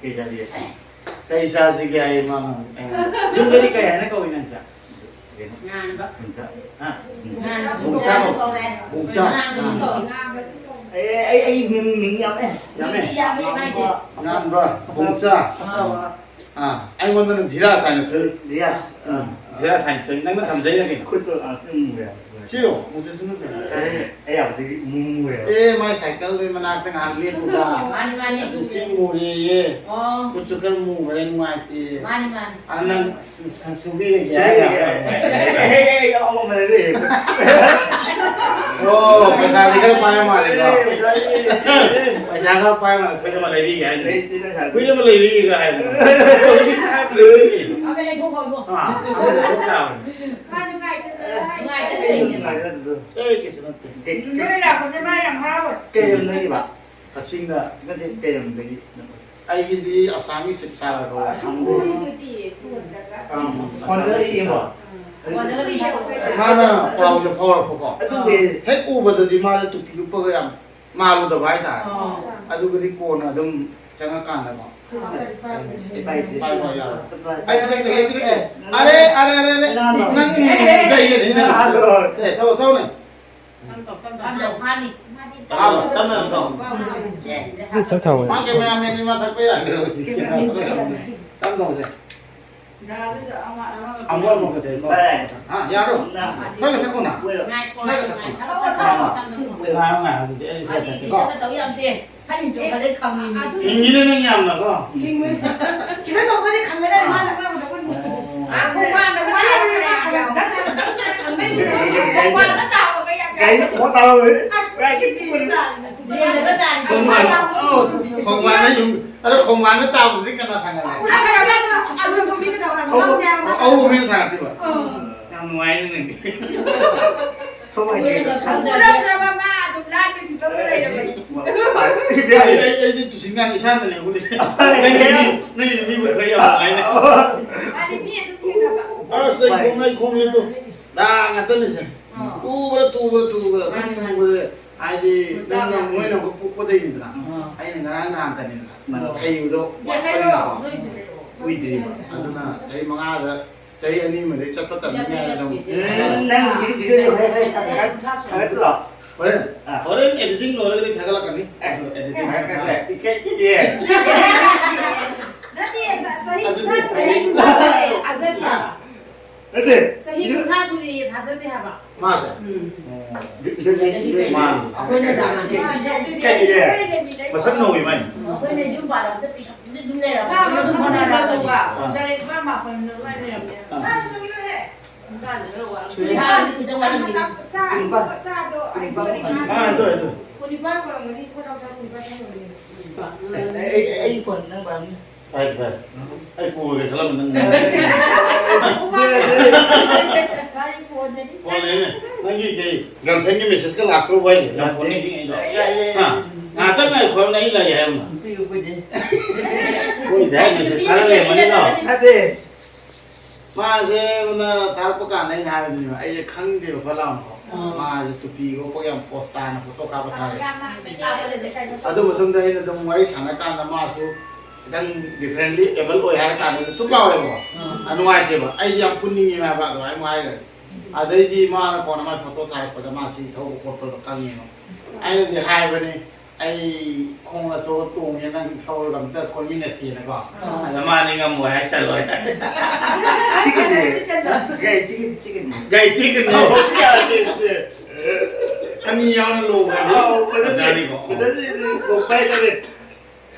ꯀꯩ ꯆꯥꯁꯤꯒꯦ? ꯀꯩ ꯆꯥꯁꯤꯒꯦ ꯍꯥꯏꯌꯦ ꯃꯥ꯫ ꯌꯨꯝꯗꯗꯤ ꯀꯩ ꯍꯥꯏꯅ ꯀꯧꯏ ꯅꯪꯁꯦ? ꯉꯥꯟꯕ꯫ ꯍꯥ? ꯉꯥꯟꯕ꯫ ꯕꯨꯡꯆꯥ ꯀꯧꯔꯦ꯫ ꯕꯨꯡꯆꯥ꯫ ꯉꯥꯟꯕꯁꯨ ꯀꯧꯏ꯫ ꯑꯦ, ꯑꯩ, ꯑꯩ ꯃꯤꯡ, ꯃꯤꯡ ꯌꯥꯝꯃꯦ꯫ ꯌꯥꯝꯃꯦ? ꯃꯤꯡꯗꯤ ꯌꯥꯝꯃꯦ ꯃꯥꯏꯁꯦ꯫ ꯉꯥꯟꯕ, ꯕꯨꯡꯆꯥ꯫ ꯑꯥ꯫ ꯑꯥ, ꯑꯩꯉꯣꯟꯗꯅ ꯙꯤꯔꯥꯖ ꯍꯥꯏꯅ ꯊꯣꯛꯏ꯫ ꯙꯤꯔꯥꯖ, ꯑꯥ꯫ ꯎꯝ, ꯙꯤꯔꯥꯖ ꯍꯥꯏꯅ ꯊꯣꯛꯏ꯫ ꯅꯪꯅ ꯊꯝꯖꯩꯅ ꯀꯩꯅꯣ? ꯈꯨꯠꯇꯣ, ꯑꯥ, ꯈꯨꯠ ꯃꯨꯕ ꯌꯥꯎꯋꯦ꯫ ꯁꯤꯔꯣ? ꯃꯨꯖꯤꯁꯅ ꯀꯩꯅꯣ? ꯑꯦ, ꯑꯩ ꯌꯥꯕꯗꯒꯤ ꯃꯨ ꯃꯨ ꯌꯥꯎꯋꯦ꯫ ꯑꯦ, ꯃꯥꯏ ꯁꯥꯏꯀꯜꯗꯨꯒꯤ ꯃꯅꯥꯛꯇ ꯉꯥꯏꯍꯥꯛ ꯂꯦꯞꯄꯨꯕ꯫ ꯃꯥꯅꯤ, ꯃꯥꯅꯤ꯫ ꯑꯗꯨ ꯁꯤ ꯃꯨꯔꯦꯌꯦ꯫ ꯑꯣ꯫ ꯈꯨꯠꯁꯨ ꯈꯔ ꯃꯨꯈꯔꯦ, ꯅꯨꯡꯉꯥꯏꯇꯦ꯫ ꯃꯥꯅꯤ, ꯃꯥꯅꯤ꯫ ꯑ, ꯅꯪ ꯁꯨ-, ꯁꯨ-, ꯁꯨꯕꯤꯔꯒꯦ ꯍꯥꯏꯔ꯫ ꯁꯨꯕꯤꯔꯒꯦ꯫ ꯑꯦ, ꯑꯦ, ꯑꯦ, ꯑꯃ ꯑꯃ ꯂꯩꯔꯦ꯫ ꯑꯣ, ꯄꯩꯁꯥꯗꯤ ꯈꯔ ꯄꯥꯏ ꯃꯥꯜꯂꯦꯀꯣ꯫ ꯑꯦ, ꯄꯩꯁꯥ ꯂꯩꯔꯦ꯫ ꯄꯩꯁꯥ ꯈꯔ ꯄꯥꯏ ꯃꯥꯜꯂꯦ, ꯐꯨꯔꯤꯠ ꯑꯃ ꯂꯩꯕꯤꯒꯦ ꯍꯥꯏꯗꯨꯅ꯫ ꯂꯩꯇꯦꯗ, ꯁꯥꯔ꯫ ꯐꯨꯔꯤꯠ ꯑꯃ ꯂꯩꯕꯤꯒꯦꯒ ꯍꯥꯏꯗꯨꯅ꯫ ꯍꯧꯖꯤꯛ ꯍꯥꯏꯕ ꯂꯩꯕꯤꯒꯦ꯫ ꯑꯃ ꯂꯩꯊꯣꯛꯈ꯭ꯔꯣ꯫ ꯑꯥ, ꯑꯃ ꯂꯩꯊꯣꯛ ꯇꯥꯕꯅꯤ꯫ ꯃꯥ ꯅꯨꯡꯉꯥꯏꯇꯗꯅ ꯍꯥꯏ-, ꯅꯨꯡꯉꯥꯏꯇꯗꯅ ꯂꯩꯅꯦ꯫ ꯑꯦ, ꯀꯩꯁꯨ ꯅꯠꯇꯦ꯫ ꯅꯣꯏ ꯂꯥꯛꯄꯁꯦ ꯃꯥ ꯌꯥꯝ ꯍꯔꯥꯎꯋꯦ꯫ ꯀꯩ ꯂꯝꯗꯒꯤꯕ? ꯀꯛꯆꯤꯡꯗ꯫ ꯅꯠꯇꯦ, ꯀꯩ ꯂꯝꯗꯒꯤ? ꯑꯩꯒꯤꯗꯤ ꯑꯁꯥꯝꯒꯤ ꯁꯤꯞꯁꯥꯒꯔ ꯀꯧꯋꯦ꯫ ꯈꯪꯗꯦ꯫ ꯎꯔꯤꯗꯨꯗꯤ ꯐꯣꯟꯗꯒ꯫ ꯑꯥ, ꯐꯣꯟꯗꯒ ꯌꯦꯡꯕ? ꯎꯝ, ꯐꯣꯟꯗꯒ ꯌꯦꯡꯕ꯫ ꯃꯥꯅ ꯄꯥꯎꯁꯦ ꯐꯥꯎꯔꯛꯄꯀꯣ꯫ ꯑꯗꯨꯒꯤ ꯍꯦꯛ ꯎꯕꯗꯗꯤ ꯃꯥꯅ ꯇꯨꯄꯤ ꯎꯞꯄꯒ ꯌꯥꯝ ꯃꯥꯜꯂꯨꯗꯕ ꯍꯥꯏꯇꯥꯔꯦ꯫ ꯑꯣ꯫ ꯑꯗꯨꯒꯗꯤ ꯀꯣꯟꯅ ꯑꯗꯨꯝ ꯆꯪꯉꯀꯥꯟꯗꯀꯣ꯫ ꯏꯄꯥꯏ ꯄꯥꯏ ꯌꯥꯔꯣꯏ꯫ ꯑꯩ ꯃꯊꯛꯇ ꯂꯦꯞꯄꯤꯔꯒꯦ꯫ ꯑꯔꯦ, ꯑꯔꯦ, ꯑꯔꯦ, ꯑꯔꯦ꯫ ꯅꯪ ꯅꯪ ꯆꯩꯒꯅꯤ ꯅꯪ꯫ ꯑꯦ, ꯊꯧ, ꯊꯧꯅꯦ꯫ ꯇꯞꯅ, ꯇꯞꯅ, ꯇꯞꯅ꯫ ꯇꯞꯅ, ꯇꯞꯅ꯫ ꯊꯛ ꯊꯥꯎ꯫ ꯃꯥ ꯀꯦꯃꯦꯔꯥꯃꯦꯟꯅꯤ, ꯃꯥ ꯊꯛꯄ ꯌꯥꯒꯦꯔꯣ? ꯇꯞꯅ ꯇꯧꯁꯦ꯫ ꯑꯃꯨꯛ ꯑꯃꯨꯛ ꯀꯗꯩꯀꯣ꯫ ꯍꯥ, ꯌꯥꯔꯣ? ꯈꯔ ꯈꯛ ꯊꯛꯈꯣꯅ꯫ ꯈꯔ ꯈꯛ ꯊꯛꯈꯣ꯫ ꯉꯥꯏꯌꯣ, ꯉꯥꯏꯌꯣ, ꯑꯗꯨꯗꯤ ꯑꯩ ꯈꯔ ꯊꯛꯀꯦꯀꯣ꯫ ꯍꯤꯡꯉꯤꯅꯦ ꯅꯪ ꯌꯥꯝꯅꯀꯣ꯫ ꯈꯤꯇꯪ ꯇꯧꯕꯁꯦ ꯈꯪꯒꯗ꯭ꯔꯥ? ꯃꯥꯅ ꯉꯥꯡꯕꯗ ꯑꯩꯈꯣꯏ ꯃꯨꯟꯅ꯫ ꯑꯣ꯫ ꯑꯥ, ꯈꯣꯡꯕꯥꯟꯗ ꯈꯣꯡꯕꯥꯟꯗ ꯇꯥꯕꯒ ꯌꯥꯝ ꯒꯥꯔꯤ ꯊꯣꯡꯕ ꯇꯥꯕ ꯂꯣꯏꯔꯦ꯫ ꯑꯁ, ꯁꯤ ꯐꯨꯟ ꯇꯥꯔꯦ꯫ ꯌꯦꯡꯉꯒ ꯇꯥꯔꯦ꯫ ꯈꯣꯡꯕꯥꯟ-, ꯑꯧ, ꯈꯣꯡꯕꯥꯟꯗ ꯌꯨꯝ-, ꯑꯗꯣ ꯈꯣꯡꯕꯥꯟꯗ ꯇꯥꯕꯗꯨꯗꯤ ꯀꯅꯥ ꯊꯥꯡꯒꯠꯂꯦ? ꯑꯊꯨꯕ ꯃꯤꯅ ꯊꯥꯡꯒꯠꯂꯦ꯫ ꯑꯧ, ꯑꯧ, ꯃꯤꯅ ꯊꯥꯡꯒꯠꯄꯤꯕ? ꯑꯥ꯫ ꯌꯥꯝ ꯅꯨꯡꯉꯥꯏꯅꯦ ꯅꯪꯗꯤ꯫ ꯊꯣꯛꯑꯣꯏ ꯀꯩꯅꯣ꯫ ꯎꯔꯧꯗ꯭ꯔꯕ ꯃꯥ ꯑꯗꯨꯝ ꯂꯥꯟꯕꯒꯤ ꯐꯤꯕꯝꯗ ꯂꯩꯔꯕꯅꯤ꯫ ꯑꯩ, ꯑꯩ, ꯑꯩꯗꯤ ꯇꯨꯁꯤꯟ ꯉꯥꯡ ꯏꯁꯥꯅꯅꯦ ꯎꯔꯤꯁꯦ꯫ ꯅꯪꯒꯤꯗꯤ ꯃꯤ, ꯅꯪꯒꯤꯗꯤ ꯃꯤ ꯃꯈꯩ ꯌꯥꯝ ꯅꯨꯡꯉꯥꯏꯅꯦ꯫ ꯃꯥꯗꯤ ꯃꯤ ꯑꯗꯨꯝ ꯊꯦꯡꯅꯕ꯫ ꯑꯁ, ꯑꯩ ꯈꯣꯡ, ꯑꯩ ꯈꯣꯡꯁꯦ ꯇꯨ ꯗꯥ ꯉꯥꯛꯇꯅꯤꯁꯦ꯫ ꯑꯥ꯫ ꯇꯨꯕꯗ, ꯇꯨꯕꯗ, ꯇꯨꯕꯗ, ꯑꯗꯨꯝ ꯃꯥꯅꯤ, ꯃꯥꯅꯤ꯫ ꯇꯨꯕꯗ꯫ ꯍꯥꯏꯗꯤ ꯃꯣꯏ ꯅꯪꯅ ꯇꯥꯕ ꯃꯣꯏꯅ ꯑꯃꯨꯛ ꯄꯣꯛꯄꯗꯩꯅꯤꯗꯅ꯫ ꯑꯥ꯫ ꯑꯩꯅ ꯉꯔꯥꯡ ꯅꯍꯥꯟꯇꯅꯤꯗꯅ꯫ ꯑꯥ꯫ ꯍꯩꯕꯗꯣ ꯌꯥꯝ ꯍꯩꯔꯣ, ꯋꯥꯠꯄꯅꯤꯅꯀꯣ꯫ ꯅꯣꯏꯁꯨ ꯍꯩꯔꯣ꯫ ꯀꯨꯏꯗ꯭ꯔꯤꯕ꯫ ꯑꯗꯨꯅ ꯆꯍꯤ ꯃꯉꯥꯗ ꯆꯍꯤ ꯑꯅꯤ ꯑꯃꯗꯤ ꯆꯠꯄ ꯇꯝꯃꯤ ꯌꯥꯔꯦ ꯑꯗꯨꯝ꯫ ꯎꯝ, ꯅꯪ ꯚꯤꯗꯤꯑꯣ ꯍꯦꯛ ꯍꯦꯛ ꯊꯥꯒꯠ-, ꯊꯥꯒꯠꯂꯣ꯫ ꯍꯣꯔꯦꯟ, ꯑꯥ꯫ ꯍꯣꯔꯦꯟ editing ꯂꯣꯏꯔꯒꯗꯤ ꯊꯥꯒꯠꯂꯛꯀꯅꯤ꯫ ꯑꯦ, ꯑꯗꯨ editing ꯊꯥꯒꯠꯂꯛꯀꯅꯤ꯫ ꯏꯀꯥꯏ ꯀꯤꯗꯦ꯫ ꯅꯠꯇꯦ, ꯆ-, ꯆꯍꯤ ꯑꯗꯨꯗꯤ ꯀꯨꯟꯊ꯭ꯔꯥ ꯁꯨꯔꯦ ꯍꯥꯏꯁꯤꯗꯤ ꯊꯥꯖꯗꯦ ꯍꯥ? ꯍꯥꯏꯕ꯫ ꯅꯠꯇꯦ꯫ ꯆꯍꯤ ꯀꯨꯟꯊ꯭ꯔꯥ ꯁꯨꯔꯦꯌꯦ, ꯊꯥꯖꯗꯦ ꯍꯥꯏꯕ꯫ ꯃꯥꯁꯦ? ꯎꯝ꯫ ꯑꯣ꯫ ꯃꯥꯅꯤ꯫ ꯑꯩꯈꯣꯏꯅ ꯗ꯭ꯔꯃꯥ ꯃꯥꯅꯦ, ꯑꯗꯨꯗꯤ ꯀꯩꯒꯤ? ꯑꯩꯈꯣꯏ ꯂꯩꯃꯤꯟꯅꯩ꯫ ꯃꯁꯛ ꯅꯧꯏ ꯃꯥꯏ꯫ ꯑꯩꯈꯣꯏꯅ ꯌꯨꯝ ꯄꯥꯜꯂꯛꯄꯗ ꯄꯤꯁꯛ ꯄꯤꯛꯅ ꯑꯗꯨꯝ ꯂꯩꯔꯕ꯫ ꯆꯥꯕ ꯑꯗꯨꯝ ꯊꯛꯄ ꯍꯣꯠꯅꯔꯒ꯫ ꯇꯧꯕ꯫ ꯑꯥ꯫ ꯇꯔꯦꯠ ꯅꯤꯄꯥꯜ ꯃꯥꯄꯜꯗ ꯑꯗꯨꯃꯥꯏꯅ ꯂꯩꯔꯝꯅꯦ꯫ ꯑꯥ꯫ ꯆꯥꯁꯨ ꯂꯣꯏꯔꯦ꯫ ꯁꯨꯔꯦ꯫ ꯆꯥꯗꯣ ꯑꯩ ꯀꯨꯟꯅꯤꯄꯥꯟ꯫ ꯀꯨꯟꯅꯤꯄꯥꯟ꯫ ꯑꯥ, ꯑꯗꯨ, ꯑꯗꯨ꯫ ꯀꯨꯟꯅꯤꯄꯥꯟ ꯀꯧꯔꯝꯒꯅꯤ, ꯑꯩꯈꯣꯏ ꯅꯥꯎꯆꯥ ꯀꯨꯟꯅꯤꯄꯥꯟ ꯀꯧꯔꯝꯒꯅꯤ꯫ ꯑꯩ, ꯑꯩ, ꯑꯩ ꯐꯣꯟ ꯅꯝꯕꯔ ꯑꯃ꯫ ꯐꯔꯦ, ꯐꯔꯦ꯫ ꯑꯩ ꯄꯨꯔꯒꯦ ꯈꯜꯂꯝꯕ ꯅꯪ꯫ ꯃꯥꯗꯤ ꯐꯣꯟꯗꯅꯤ꯫ ꯐꯣꯟꯅꯦꯅꯦ꯫ ꯅꯪꯒꯤ ꯀꯩ girlfriendꯒꯤ messageꯀ ꯂꯥꯛꯇ꯭ꯔꯣ ꯍꯥꯏꯁꯦ? ꯌꯥꯝ ꯐꯣꯟ ꯅꯤꯡꯁꯤꯡꯉꯛꯏꯗꯣ꯫ ꯌꯥꯏꯌꯦ꯫ ꯍꯥ? ꯉꯥꯏꯍꯥꯛꯇꯪ ꯉꯥꯏꯈꯣ ꯍꯥꯏꯕꯅꯦ, ꯑꯩ ꯂꯥꯛꯑꯦ ꯍꯥꯏꯕꯅ꯫ ꯅꯨꯄꯤ ꯑꯩꯈꯣꯏꯗꯤ꯫ ꯍꯣꯏꯗ, message ꯊꯥꯔ ꯂꯩꯔꯝꯃꯅꯤꯗꯣ꯫ ꯊꯥꯗꯦ꯫ ꯃꯥꯁꯦ ꯑꯩꯉꯣꯟꯗ ꯊꯥꯔꯛꯄ ꯀꯥꯟꯗ ꯑꯩꯅ ꯍꯥꯏꯕꯅꯦꯕ, ꯑꯩꯁꯦ ꯈꯪꯗꯦꯕ ꯐꯠ ꯂꯥꯎꯅꯀꯣ꯫ ꯑꯥ꯫ ꯃꯥꯁꯦ ꯇꯨꯄꯤꯒ ꯎꯞꯄꯒ ꯌꯥꯝ ꯄꯣꯁ ꯇꯥꯅ ꯐꯣꯇꯣ ꯀꯥꯞꯄ ꯊꯥꯔꯛꯑꯦ꯫ ꯑꯗꯨ ꯃꯇꯨꯡꯗ ꯑꯩꯅ ꯑꯗꯨꯝ ꯋꯥꯔꯤ ꯁꯥꯟꯅꯀꯥꯟꯗ ꯃꯥꯁꯨ ꯈꯤꯇꯪ differently able ꯑꯣꯏ ꯍꯥꯏꯔ ꯀꯥꯟꯗ ꯊꯨꯞ ꯂꯥꯎꯔꯦꯕꯀꯣ꯫ ꯑꯥ꯫ ꯑ, ꯅꯨꯡꯉꯥꯏꯇꯦꯕ꯫ ꯑꯩꯗꯤ ꯌꯥꯝ ꯄꯨꯟꯅꯤꯡꯉꯦ ꯍꯥꯏꯕ, ꯑꯗꯨꯃꯥꯏꯅ ꯍꯥꯏꯈ꯭ꯔꯦ꯫ ꯑꯗꯩꯗꯤ ꯃꯥꯅ ꯀꯣꯟꯅ ꯃꯥꯏ ꯐꯣꯇꯣ ꯊꯥꯔꯛꯄꯗ ꯃꯥ ꯁꯤ ꯊꯧꯕ ꯈꯣꯠꯄꯗꯣ ꯈꯪꯉꯦꯕ꯫ ꯑꯩꯅꯗꯤ ꯍꯥꯏꯕꯅꯦ, "ꯑꯩ ꯈꯣꯡꯅ ꯊꯣꯛꯑ ꯇꯣꯡꯉꯦ, ꯅꯪ ꯊꯧꯔꯒ ꯑꯝꯇ ꯀꯣꯏꯃꯤꯟꯅꯁꯦꯅꯀꯣ"꯫ ꯑꯥ꯫ ꯑꯗ ꯃꯥꯅ ꯉꯝꯃꯣꯏ ꯍꯥꯏ ꯆꯠꯂꯣꯏ꯫ ꯇꯤꯀꯦꯠꯁꯦ? ꯒꯥꯔꯤ ꯇꯤꯀꯦꯠ, ꯇꯤꯀꯦꯠꯅꯦ꯫ ꯒꯥꯔꯤ ꯇꯤꯀꯦꯠꯅꯦ꯫ ꯑꯣ, ꯌꯥꯗꯦ, ꯌꯥꯗꯦ꯫ ꯑꯅꯤ ꯌꯥꯎꯅ ꯂꯣꯡꯉꯦ꯫ ꯑꯥꯎ, ꯐꯖꯗꯦ꯫ ꯑꯣꯖꯥꯅꯤꯀꯣ꯫ ꯐꯖꯗꯦ, ꯐꯖꯗꯦ꯫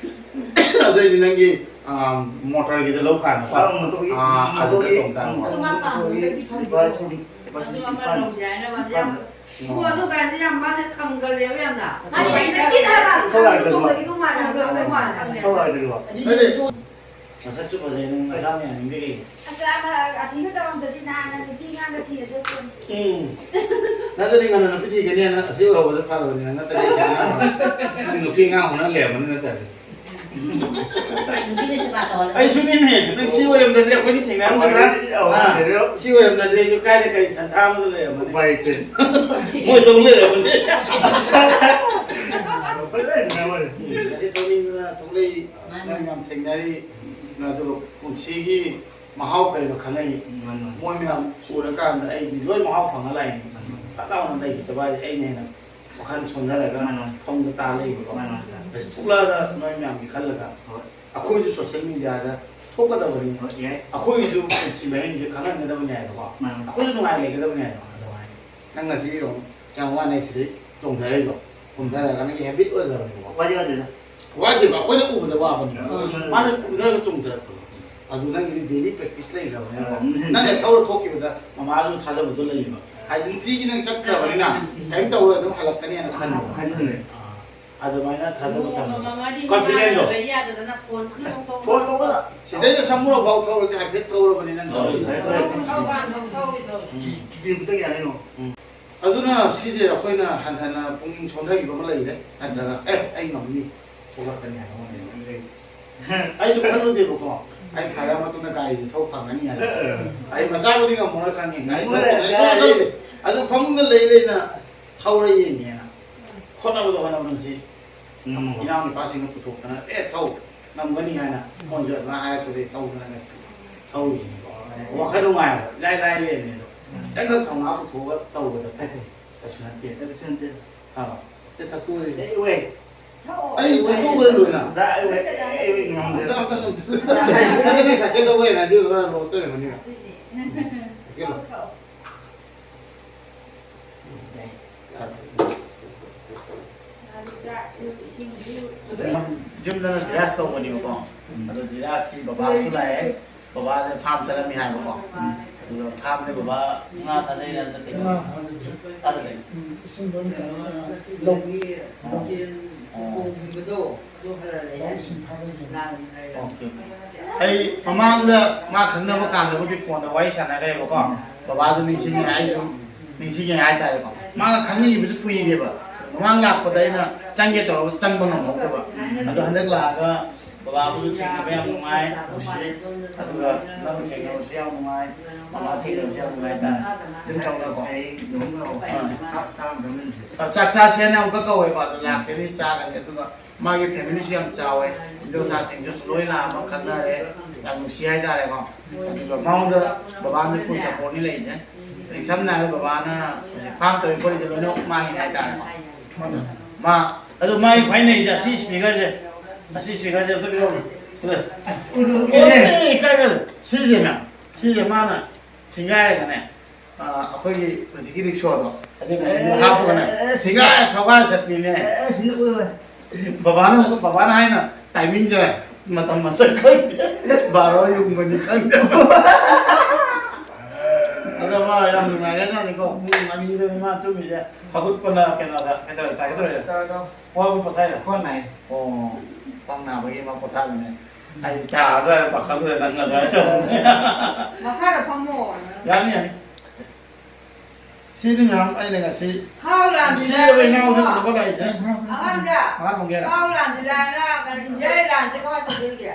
ꯑꯗꯨꯑꯣꯏꯗꯤ ꯅꯪꯒꯤ, ꯑꯥ, ꯃꯣꯇꯣꯔꯒꯤꯗ ꯂꯧ ꯀꯥꯟꯗꯀꯣ꯫ ꯑꯥ, ꯃꯣꯇꯣꯔꯒꯤ, ꯑꯥ, ꯑꯗꯨꯗ ꯃꯣꯇꯣꯔꯒꯤ ꯇꯣꯡ ꯇꯥꯔꯦ꯫ ꯂꯨꯄꯥ ꯆꯍꯨꯝ, ꯂꯨꯄꯥ ꯆꯍꯨꯝ, ꯂꯨꯄꯥ ꯑꯗꯨ ꯑꯃ ꯆꯅꯤꯄꯥꯟ꯫ ꯂꯧꯁꯦ ꯍꯥꯏꯅ ꯃꯥꯁꯦ ꯌꯥꯝ ꯎꯝ꯫ ꯏꯕꯨꯡꯉꯣ, ꯑꯗꯨ ꯀꯥꯟꯗꯤ ꯌꯥꯝ ꯃꯥꯁꯦ ꯈꯪꯒꯜꯂꯦꯕ ꯌꯥꯝꯅ꯫ ꯃꯥꯗꯤ ꯂꯩꯇ꯭ꯔꯦ ꯍꯥꯏꯕ꯫ ꯊꯧꯔꯥꯡꯗ ꯈꯪꯗꯣꯛꯄꯒꯤ ꯑꯗꯨꯝ ꯃꯥꯟꯅꯕ꯫ ꯈꯪꯗꯣꯛꯄ ꯃꯥꯟꯅꯕ꯫ ꯊꯧꯔꯥꯡꯗ꯫ ꯑꯗꯨꯗꯤ ꯑꯗꯨꯗꯤ ꯅꯪ ꯆꯣ-, ꯃꯁꯛꯁꯨ ꯐꯖꯩ, ꯅꯪ ꯅꯁꯥ ꯃꯌꯥꯝ ꯅꯤꯡꯕꯤꯔꯛꯏ꯫ ꯑꯁ, ꯑꯃ ꯑꯁꯤꯒ ꯇꯧꯔꯝꯗꯗꯤ ꯅꯍꯥꯟꯅ ꯅꯨꯄꯤ ꯑꯉꯥꯡꯒ ꯊꯤꯔ ꯆꯠꯄꯅꯤ꯫ ꯎꯝ꯫ ꯅꯠꯇ꯭ꯔꯗꯤ ꯉꯟꯅ ꯅꯨꯄꯤ ꯊꯤꯒꯅꯤ ꯍꯥꯏꯅ ꯑꯁꯤ ꯎꯍꯧꯕꯗ ꯐꯔꯕꯅꯤ, ꯅꯠꯇ꯭ꯔꯗꯤ ꯅꯪ ꯅꯨꯄꯤ ꯑꯉꯥꯡ ꯍꯣꯠꯅ ꯂꯩꯔꯝꯃꯅꯤ ꯅꯠꯇ꯭ꯔꯗꯤ꯫ ꯅꯨꯄꯤꯅ ꯁꯦꯕꯥ ꯇꯧꯍꯜꯂꯒ꯫ ꯑꯩꯁꯨꯅꯦ, ꯅꯪ ꯁꯤ ꯑꯣꯏꯔꯝꯗ꯭ꯔꯗꯤ ꯑꯩꯈꯣꯏꯅꯤ ꯊꯦꯡꯅꯔꯝꯒꯗ꯭ꯔꯥ? ꯑꯣꯏꯔꯝꯗ꯭ꯔꯗꯤ, ꯑꯥ, ꯑꯣꯏꯔꯝꯗ꯭ꯔꯗꯤ꯫ ꯁꯤ ꯑꯣꯏꯔꯝꯗ꯭ꯔꯗꯤ ꯑꯩꯁꯨ ꯀꯥꯏꯗ ꯀꯔꯤ ꯁꯟꯊꯥ ꯑꯃꯗ ꯂꯩꯔꯝꯃꯅꯤ? ꯎꯄꯥꯏ ꯂꯩꯇꯦ꯫ ꯃꯣꯏꯗꯧ ꯂꯩꯔꯝꯃꯅꯤ꯫ ꯐꯖꯅ ꯂꯩꯔꯝꯃꯅꯤ꯫ ꯎꯝ, ꯉꯁꯤ ꯊꯣꯛꯅꯤꯡꯗꯅ ꯊꯣꯛꯂꯛꯏ, ꯃꯥꯅꯤ꯫ ꯅꯪ ꯌꯥꯝ ꯊꯦꯡꯅꯔꯤ, ꯑꯗꯨꯒ ꯄꯨꯟꯁꯤꯒꯤ ꯃꯍꯥꯎ ꯀꯔꯤꯅꯣ ꯈꯪꯉꯛꯏ꯫ ꯃꯥꯅꯤ, ꯃꯥꯅꯤ꯫ ꯃꯣꯏ ꯃꯌꯥꯝ ꯎꯔꯀꯥꯟꯗ ꯑꯩꯗꯤ ꯂꯣꯏ ꯃꯍꯥꯎ ꯐꯪꯉ ꯂꯥꯛꯏꯅꯤ꯫ ꯃꯥꯅꯤ, ꯃꯥꯅꯤ꯫ ꯐꯠ ꯂꯥꯎꯅ ꯂꯩꯈꯤꯗꯕ ꯍꯥꯏꯁꯦ ꯑꯩꯅ ꯍꯦꯟꯅ ꯋꯥꯈꯜ ꯁꯣꯟꯊꯔꯒ ꯃꯥꯅꯤ, ꯃꯥꯅꯤ꯫ ꯐꯃꯨꯡꯗ ꯇꯥ ꯂꯩꯕꯀꯣ꯫ ꯃꯥꯅꯤ, ꯃꯥꯅꯤ꯫ ꯑꯗꯩ ꯊꯣꯛꯂꯛꯑꯒ ꯅꯣꯏ ꯃꯌꯥꯝꯒꯤ ꯈꯜꯂꯒ ꯍꯣꯏ꯫ ꯑꯩꯈꯣꯏꯁꯨ ꯁꯣꯁꯤꯌꯦꯜ ꯃꯦꯗꯤꯌꯥꯗ ꯊꯣꯛꯀꯗꯕꯅꯤ꯫ ꯍꯣꯏ, ꯌꯥꯏ꯫ ꯑꯩꯈꯣꯏꯁꯨ ꯄꯨꯟꯁꯤ ꯃꯍꯤꯡꯁꯦ ꯈꯪꯍꯟꯒꯗꯕꯅꯤ ꯍꯥꯏꯕꯀꯣ꯫ ꯃꯥꯅꯤ꯫ ꯑꯩꯈꯣꯏꯁꯨ ꯅꯨꯡꯉꯥꯏ ꯂꯩꯒꯗꯕꯅꯤ ꯍꯥꯏꯕ꯫ ꯑꯗꯨꯃꯥꯏꯅ ꯅꯪ ꯉꯁꯤ ꯌꯦꯡꯉꯨ, ꯀꯌꯥꯝ ꯋꯥꯅ ꯁꯤꯗꯩ ꯆꯣꯡꯊꯔꯛꯏꯗꯣ꯫ ꯀꯨꯝꯊꯔꯒ ꯅꯪꯒꯤ ꯍꯦꯕꯤꯠ ꯑꯣꯏꯈ꯭ꯔꯕꯅꯦꯕꯀꯣ꯫ ꯋꯥꯗꯤ ꯋꯥꯗꯦꯗ꯫ ꯋꯥꯗꯦꯕ, ꯑꯩꯈꯣꯏꯅ ꯎꯕꯗ ꯋꯥꯕꯅꯦꯕ꯫ ꯎꯝ꯫ ꯃꯥꯅ ꯀꯨꯝꯊꯔꯒ ꯆꯣꯡꯊꯔꯛꯄꯗꯣ꯫ ꯑꯗꯨ ꯅꯪꯒꯤꯗꯤ ꯗꯦꯂꯤ ꯄ꯭ꯔꯦꯛꯇꯤꯁ ꯂꯩꯈ꯭ꯔꯕꯅꯤꯅꯀꯣ꯫ ꯎꯝ꯫ ꯅꯪꯅ ꯊꯧꯔ ꯊꯣꯛꯈꯤꯕꯗ ꯃꯃꯥꯁꯨ ꯊꯥꯖꯕꯗꯣ ꯂꯩꯌꯦꯕ꯫ ꯍꯥꯏꯗꯤ ꯅꯨꯡꯇꯤꯒꯤ ꯅꯪ ꯆꯠꯈ꯭ꯔꯕꯅꯤꯅ ꯎꯝ꯫ ꯀꯔꯤꯝ ꯇꯧꯔꯣꯏ, ꯑꯗꯨꯝ ꯍꯜꯂꯛꯀꯅꯤ ꯍꯥꯏꯅ ꯈꯟꯕ꯫ ꯍꯜꯂꯛꯀꯅꯤ꯫ ꯑꯥ, ꯑꯗꯨꯃꯥꯏꯅ ꯊꯥꯖꯕ ꯊꯝꯃꯣ꯫ ꯃꯃꯥꯗꯤ ꯀꯣꯟꯐꯤꯗꯦꯟꯗꯣ꯫ ꯂꯩ ꯌꯥꯗꯗꯅ ꯐꯣꯟ ꯑꯃꯐꯥꯎ ꯇꯧ-, ꯐꯣꯟ ꯇꯧꯕꯗ꯫ ꯁꯤꯗꯩꯗ ꯁꯃꯨꯔꯣꯛ ꯐꯥꯎ ꯊꯧꯔꯗꯤ ꯍꯥꯏꯐꯦꯠ ꯊꯧꯔꯕꯅꯤ ꯅꯪ ꯇꯧꯔꯤꯁꯦ꯫ ꯍꯣꯏ, ꯍꯣꯏ꯫ ꯊꯧꯕ ꯊꯧ-, ꯊꯧ-, ꯊꯧ-, ꯎꯝ꯫ ꯀꯤꯕꯗ ꯌꯥꯔꯦ ꯌꯦꯡꯉꯣ꯫ ꯎꯝ꯫ ꯑꯗꯨꯅ ꯁꯤꯁꯦ ꯑꯩꯈꯣꯏꯅ ꯍꯟꯊꯅ ꯄꯨꯛꯅꯤꯡ ꯁꯣꯟꯊꯈꯤꯕ ꯑꯃ ꯂꯩꯔꯦ, ꯅꯠꯇ꯭ꯔꯒ "ꯑꯦ, ꯑꯩ ꯉꯝꯅꯤ, ꯊꯣꯛꯂꯛꯀꯅꯤ" ꯍꯥꯏꯕ ꯑꯃ ꯂꯩꯔꯦ꯫ ꯑꯩꯁꯨ ꯈꯜꯂꯨꯗꯦꯕꯀꯣ, ꯑꯩ ꯐꯔ ꯃꯇꯨꯡꯗ ꯒꯥꯔꯤꯁꯦ ꯊꯧ ꯐꯪꯒꯅꯤ ꯍꯥꯏꯕ꯫ ꯑꯩ ꯃꯆꯥꯕꯨꯗꯤ ꯉꯝꯃꯔꯣꯏ ꯈꯪꯉꯦ, ꯒꯥꯔꯤ ꯊꯧ ꯉꯝꯃꯔꯣꯏ, ꯐꯪꯒꯅꯤ ꯒꯥꯔꯤ ꯈꯜꯂꯨꯗꯦ꯫ ꯑꯗꯨ ꯐꯃꯨꯡꯗ ꯂꯩ ꯂꯩꯅ ꯊꯧꯔ ꯌꯦꯡꯒꯦꯅ ꯍꯣꯠꯅꯕꯗ ꯍꯣꯠꯅꯕꯗ ꯁꯤ ꯎꯝ꯫ ꯏꯅꯥꯎꯅꯨꯄꯥꯁꯤꯡꯅ ꯄꯨꯊꯣꯛꯇꯅ, "ꯑꯦ, ꯊꯧ, ꯉꯝꯒꯅꯤ" ꯍꯥꯏꯅ ꯃꯣꯏꯁꯨ ꯑꯗꯨꯃꯥꯏꯅ ꯍꯥꯏꯔꯛꯄꯗꯒꯤ ꯊꯧꯗꯅ ꯉꯁꯤ ꯊꯧꯔꯤꯁꯤꯅꯤꯀꯣ꯫ ꯋꯥꯈꯜ ꯅꯨꯡꯉꯥꯏꯕ, ꯏꯔꯥꯏ ꯂꯥꯏꯔꯤꯅꯦ ꯑꯗꯣ꯫ ꯈꯤꯇꯪꯈꯛ ꯊꯧꯅꯥ ꯄꯨꯊꯣꯛꯑꯒ ꯇꯧꯕꯗ ꯐꯩ꯫ ꯀꯩꯁꯨ ꯅꯠꯇꯦ꯫ ꯀꯩꯁꯨ ꯅꯠꯇꯦ꯫ ꯑꯥ, ꯁꯦ ꯊꯛꯇꯣꯛꯑꯁꯤ꯫ ꯑꯩ ꯋꯦ꯫ ꯑꯩ ꯊꯛꯇꯣꯛꯈ꯭ꯔꯦ ꯂꯣꯏꯅ꯫ ꯗꯥ, ꯑꯩ ꯋꯦ꯫ ꯑꯩ ꯋꯦ ꯉꯝꯗꯦ꯫ ꯑꯝꯇ, ꯑꯝꯇ, ꯑꯝꯇ꯫ ꯅꯪ ꯁꯥꯏꯀꯜ ꯊꯧꯕ energy ꯈꯔ loss ꯑꯣꯏꯔꯝꯒꯅꯤ꯫ ꯁꯥꯏꯀꯜ꯫ ꯌꯨꯝꯗꯅ ꯙꯤꯔꯥꯖ ꯀꯧꯕꯅꯦꯕꯀꯣ꯫ ꯑꯗꯣ ꯙꯤꯔꯥꯖꯀꯤ ꯕꯕꯥꯁꯨ ꯂꯥꯛꯑꯦ꯫ ꯕꯕꯥꯁꯦ ꯐꯥꯝ ꯆꯠꯂꯝꯃꯤ ꯍꯥꯏꯕꯀꯣ꯫ ꯑꯗꯨꯒ ꯐꯥꯝꯗ ꯕꯕꯥ ꯉꯥ ꯊꯥꯗꯩꯔ ꯅꯠꯇ꯭ꯔ ꯀꯩꯅꯣ? ꯉꯥ ꯊꯥꯗꯩ꯫ ꯊꯥꯗꯩ꯫ ꯎꯝ, ꯏꯁꯤꯡ ꯂꯣꯏ ꯀꯩꯅꯣ, ꯂꯧ, ꯂꯧ꯫ ꯑꯣ꯫ ꯂꯧ ꯏꯁꯤꯡ ꯊꯥꯗꯩ꯫ Okay, okay. ꯑꯩ ꯃꯃꯥꯡꯗ ꯃꯥ ꯈꯪꯅꯕ ꯀꯥꯟꯗꯕꯨꯗꯤ ꯐꯣꯟꯗ ꯋꯥꯔꯤ ꯁꯥꯟꯅꯈ꯭ꯔꯦꯕꯀꯣ꯫ ꯕꯕꯥꯁꯨ ꯅꯤꯡꯁꯤꯡꯉꯦ, ꯑꯩꯁꯨ ꯅꯤꯡꯁꯤꯡꯉꯦ ꯍꯥꯏꯇꯥꯔꯦꯀꯣ꯫ ꯃꯥꯒ ꯈꯪꯅꯈꯤꯕꯁꯨ ꯀꯨꯏꯔꯦꯕ꯫ ꯃꯃꯥꯡ ꯂꯥꯛꯄꯗ ꯑꯩꯅ ꯆꯪꯒꯦ ꯇꯧꯔꯒ ꯆꯪꯕ ꯉꯝꯍꯧꯗꯕ꯫ ꯑꯗꯣ ꯍꯟꯗꯛ ꯂꯥꯛꯑꯒ ꯕꯕꯥꯕꯨꯁꯨ ꯊꯦꯡꯅꯕ ꯌꯥꯝ ꯅꯨꯡꯉꯥꯏ, ꯅꯨꯡꯁꯤ꯫ ꯑꯗꯨꯒ ꯅꯪ ꯊꯦꯡꯅꯕꯁꯨ ꯌꯥꯝ ꯅꯨꯡꯉꯥꯏ, ꯃꯃꯥ ꯊꯦꯡꯅꯕꯁꯨ ꯌꯥꯝ ꯅꯨꯡꯉꯥꯏ ꯇꯥꯔꯦ꯫ ꯑꯗꯨꯝ ꯇꯧꯅꯀꯣ꯫ ꯑꯥ꯫ ꯑ, ꯆꯥꯛ ꯆꯥꯁꯦꯅ ꯑꯃꯨꯛꯀ ꯀꯧꯋꯦꯕ, ꯑꯗꯣ ꯂꯥꯛꯀꯅꯤ, ꯆꯥꯒꯅꯤ꯫ ꯑꯗꯨꯒ ꯃꯥꯒꯤ ꯐꯦꯃꯤꯂꯤꯁꯨ ꯌꯥꯝ ꯆꯥꯎꯋꯦ, ꯏꯟꯗꯣꯁꯥꯁꯤꯡꯁꯨ ꯂꯣꯏ ꯂꯥꯛꯑꯒ ꯈꯪꯅꯔꯦ, ꯌꯥꯝ ꯅꯨꯡꯁꯤ ꯍꯥꯏꯇꯥꯔꯦꯀꯣ꯫ ꯑꯗꯨꯒ ꯃꯉꯣꯟꯗ ꯕꯕꯥꯅ ꯐꯨꯜ ꯁꯞꯄꯣꯔꯠꯅꯤ ꯂꯩꯔꯤꯁꯦ꯫ ꯍꯧꯖꯤꯛ ꯁꯝꯅ ꯍꯥꯏꯔꯕꯗ ꯕꯕꯥꯅ ꯍꯧꯖꯤꯛ ꯐꯥꯝ ꯇꯧꯔꯤ ꯈꯣꯠꯂꯤꯁꯦ ꯂꯣꯏꯅꯃꯛ ꯃꯥꯒꯤꯅꯤ ꯍꯥꯏꯇꯥꯔꯦꯀꯣ꯫ ꯃꯥ, ꯑꯗꯨ ꯃꯥꯒꯤ ꯈ꯭ꯋꯥꯏ ꯅꯩꯁꯦ ꯑꯁꯤ ꯏꯁꯄꯤꯀꯔꯁꯦ, ꯑꯁꯤ ꯏꯁꯄꯤꯀꯔꯁꯦ ꯑꯝꯇ ꯄꯤꯔꯛꯎꯅꯦ꯫ ꯎꯗꯨ, ꯎꯗꯨ, ꯎꯗꯨ꯫ ꯑꯦ, ꯀꯥꯏꯗ? ꯁꯤꯁꯦ ꯃꯌꯥꯝ, ꯁꯤꯁꯦ ꯃꯥꯅ ꯊꯤꯡꯒꯥꯏꯔꯒꯅꯦ, ꯑ, ꯑꯩꯈꯣꯏꯒꯤ ꯍꯧꯖꯤꯛꯀꯤ ꯔꯤꯛꯁꯣꯗꯣ, ꯑꯗꯨꯒꯤ ꯃꯅꯨꯡꯗ ꯍꯥꯞꯄꯒꯅꯦ, ꯊꯤꯡꯒꯥꯏꯔ ꯊꯧꯒꯥꯏꯔ ꯆꯠꯄꯤꯅꯦ꯫ ꯑꯦ, ꯁꯤꯗ ꯎꯏ꯫ ꯕꯕꯥꯅ, ꯕꯕꯥꯅ ꯍꯥꯏꯅ ꯇꯥꯏꯃꯤꯡꯁꯦ, ꯃꯇꯝ ꯃꯁꯛ ꯈꯪꯗꯦ, ꯕꯥꯔꯣ ꯌꯨꯡꯕꯅꯤ ꯈꯪꯗꯦ꯫ ꯑꯗꯣ ꯃꯥ ꯌꯥꯝ ꯅꯨꯡꯉꯥꯏꯔꯖꯥꯠꯅꯤꯀꯣ, ꯄꯨꯡ ꯑꯅꯤꯗꯅꯤ ꯃꯥ ꯇꯨꯝꯃꯤꯁꯦ, ꯍꯧꯒꯠꯄꯅ ꯀꯩꯅꯣꯗ, ꯀꯩꯗꯧꯔꯦ, ꯇꯥꯒꯦ ꯇꯧꯔꯦ꯫ ꯋꯥꯕ ꯄꯣꯊꯥꯏꯔꯣ? ꯈ꯭ꯋꯥꯡ ꯅꯥꯏ꯫ ꯑꯣ, ꯈ꯭ꯋꯥꯡ ꯅꯥꯕꯒꯤ ꯑꯃ ꯄꯣꯊꯥꯕꯅꯦ꯫ ꯑꯩ ꯇꯥꯔꯗ꯭ꯔꯥ ꯍꯥꯏꯅ ꯄꯥꯈꯠꯂꯨꯔꯦ, ꯅꯪ ꯑꯗꯨꯃꯥꯏꯅ ꯇꯧꯕꯅꯦ꯫ ꯃꯈꯥꯗ ꯐꯝꯃꯣ꯫ ꯌꯥꯅꯤ, ꯌꯥꯅꯤ꯫ ꯁꯤꯅꯤ ꯃꯌꯥꯝ ꯑꯩꯅ ꯉꯁꯤ ꯍꯥꯎ ꯂꯥꯝꯁꯤꯜꯂꯛꯑꯦ ꯁꯤꯔꯕ ꯏꯅꯥꯎꯁꯦ ꯏꯕꯨꯡꯉꯣ꯫ ꯎꯅꯕ ꯂꯥꯛꯏꯁꯦ꯫ ꯑꯉꯥꯡꯁꯦ, ꯃꯉꯥ ꯐꯪꯒꯦꯔꯥ? ꯍꯥꯎ ꯂꯥꯝꯁꯤꯜꯂꯛꯑꯦꯅ ꯀꯔꯤ ꯏꯟꯖꯥꯡ ꯂꯥꯟꯁꯦ ꯀꯃꯥꯏꯅ ꯇꯧꯗꯣꯔꯤꯒꯦ?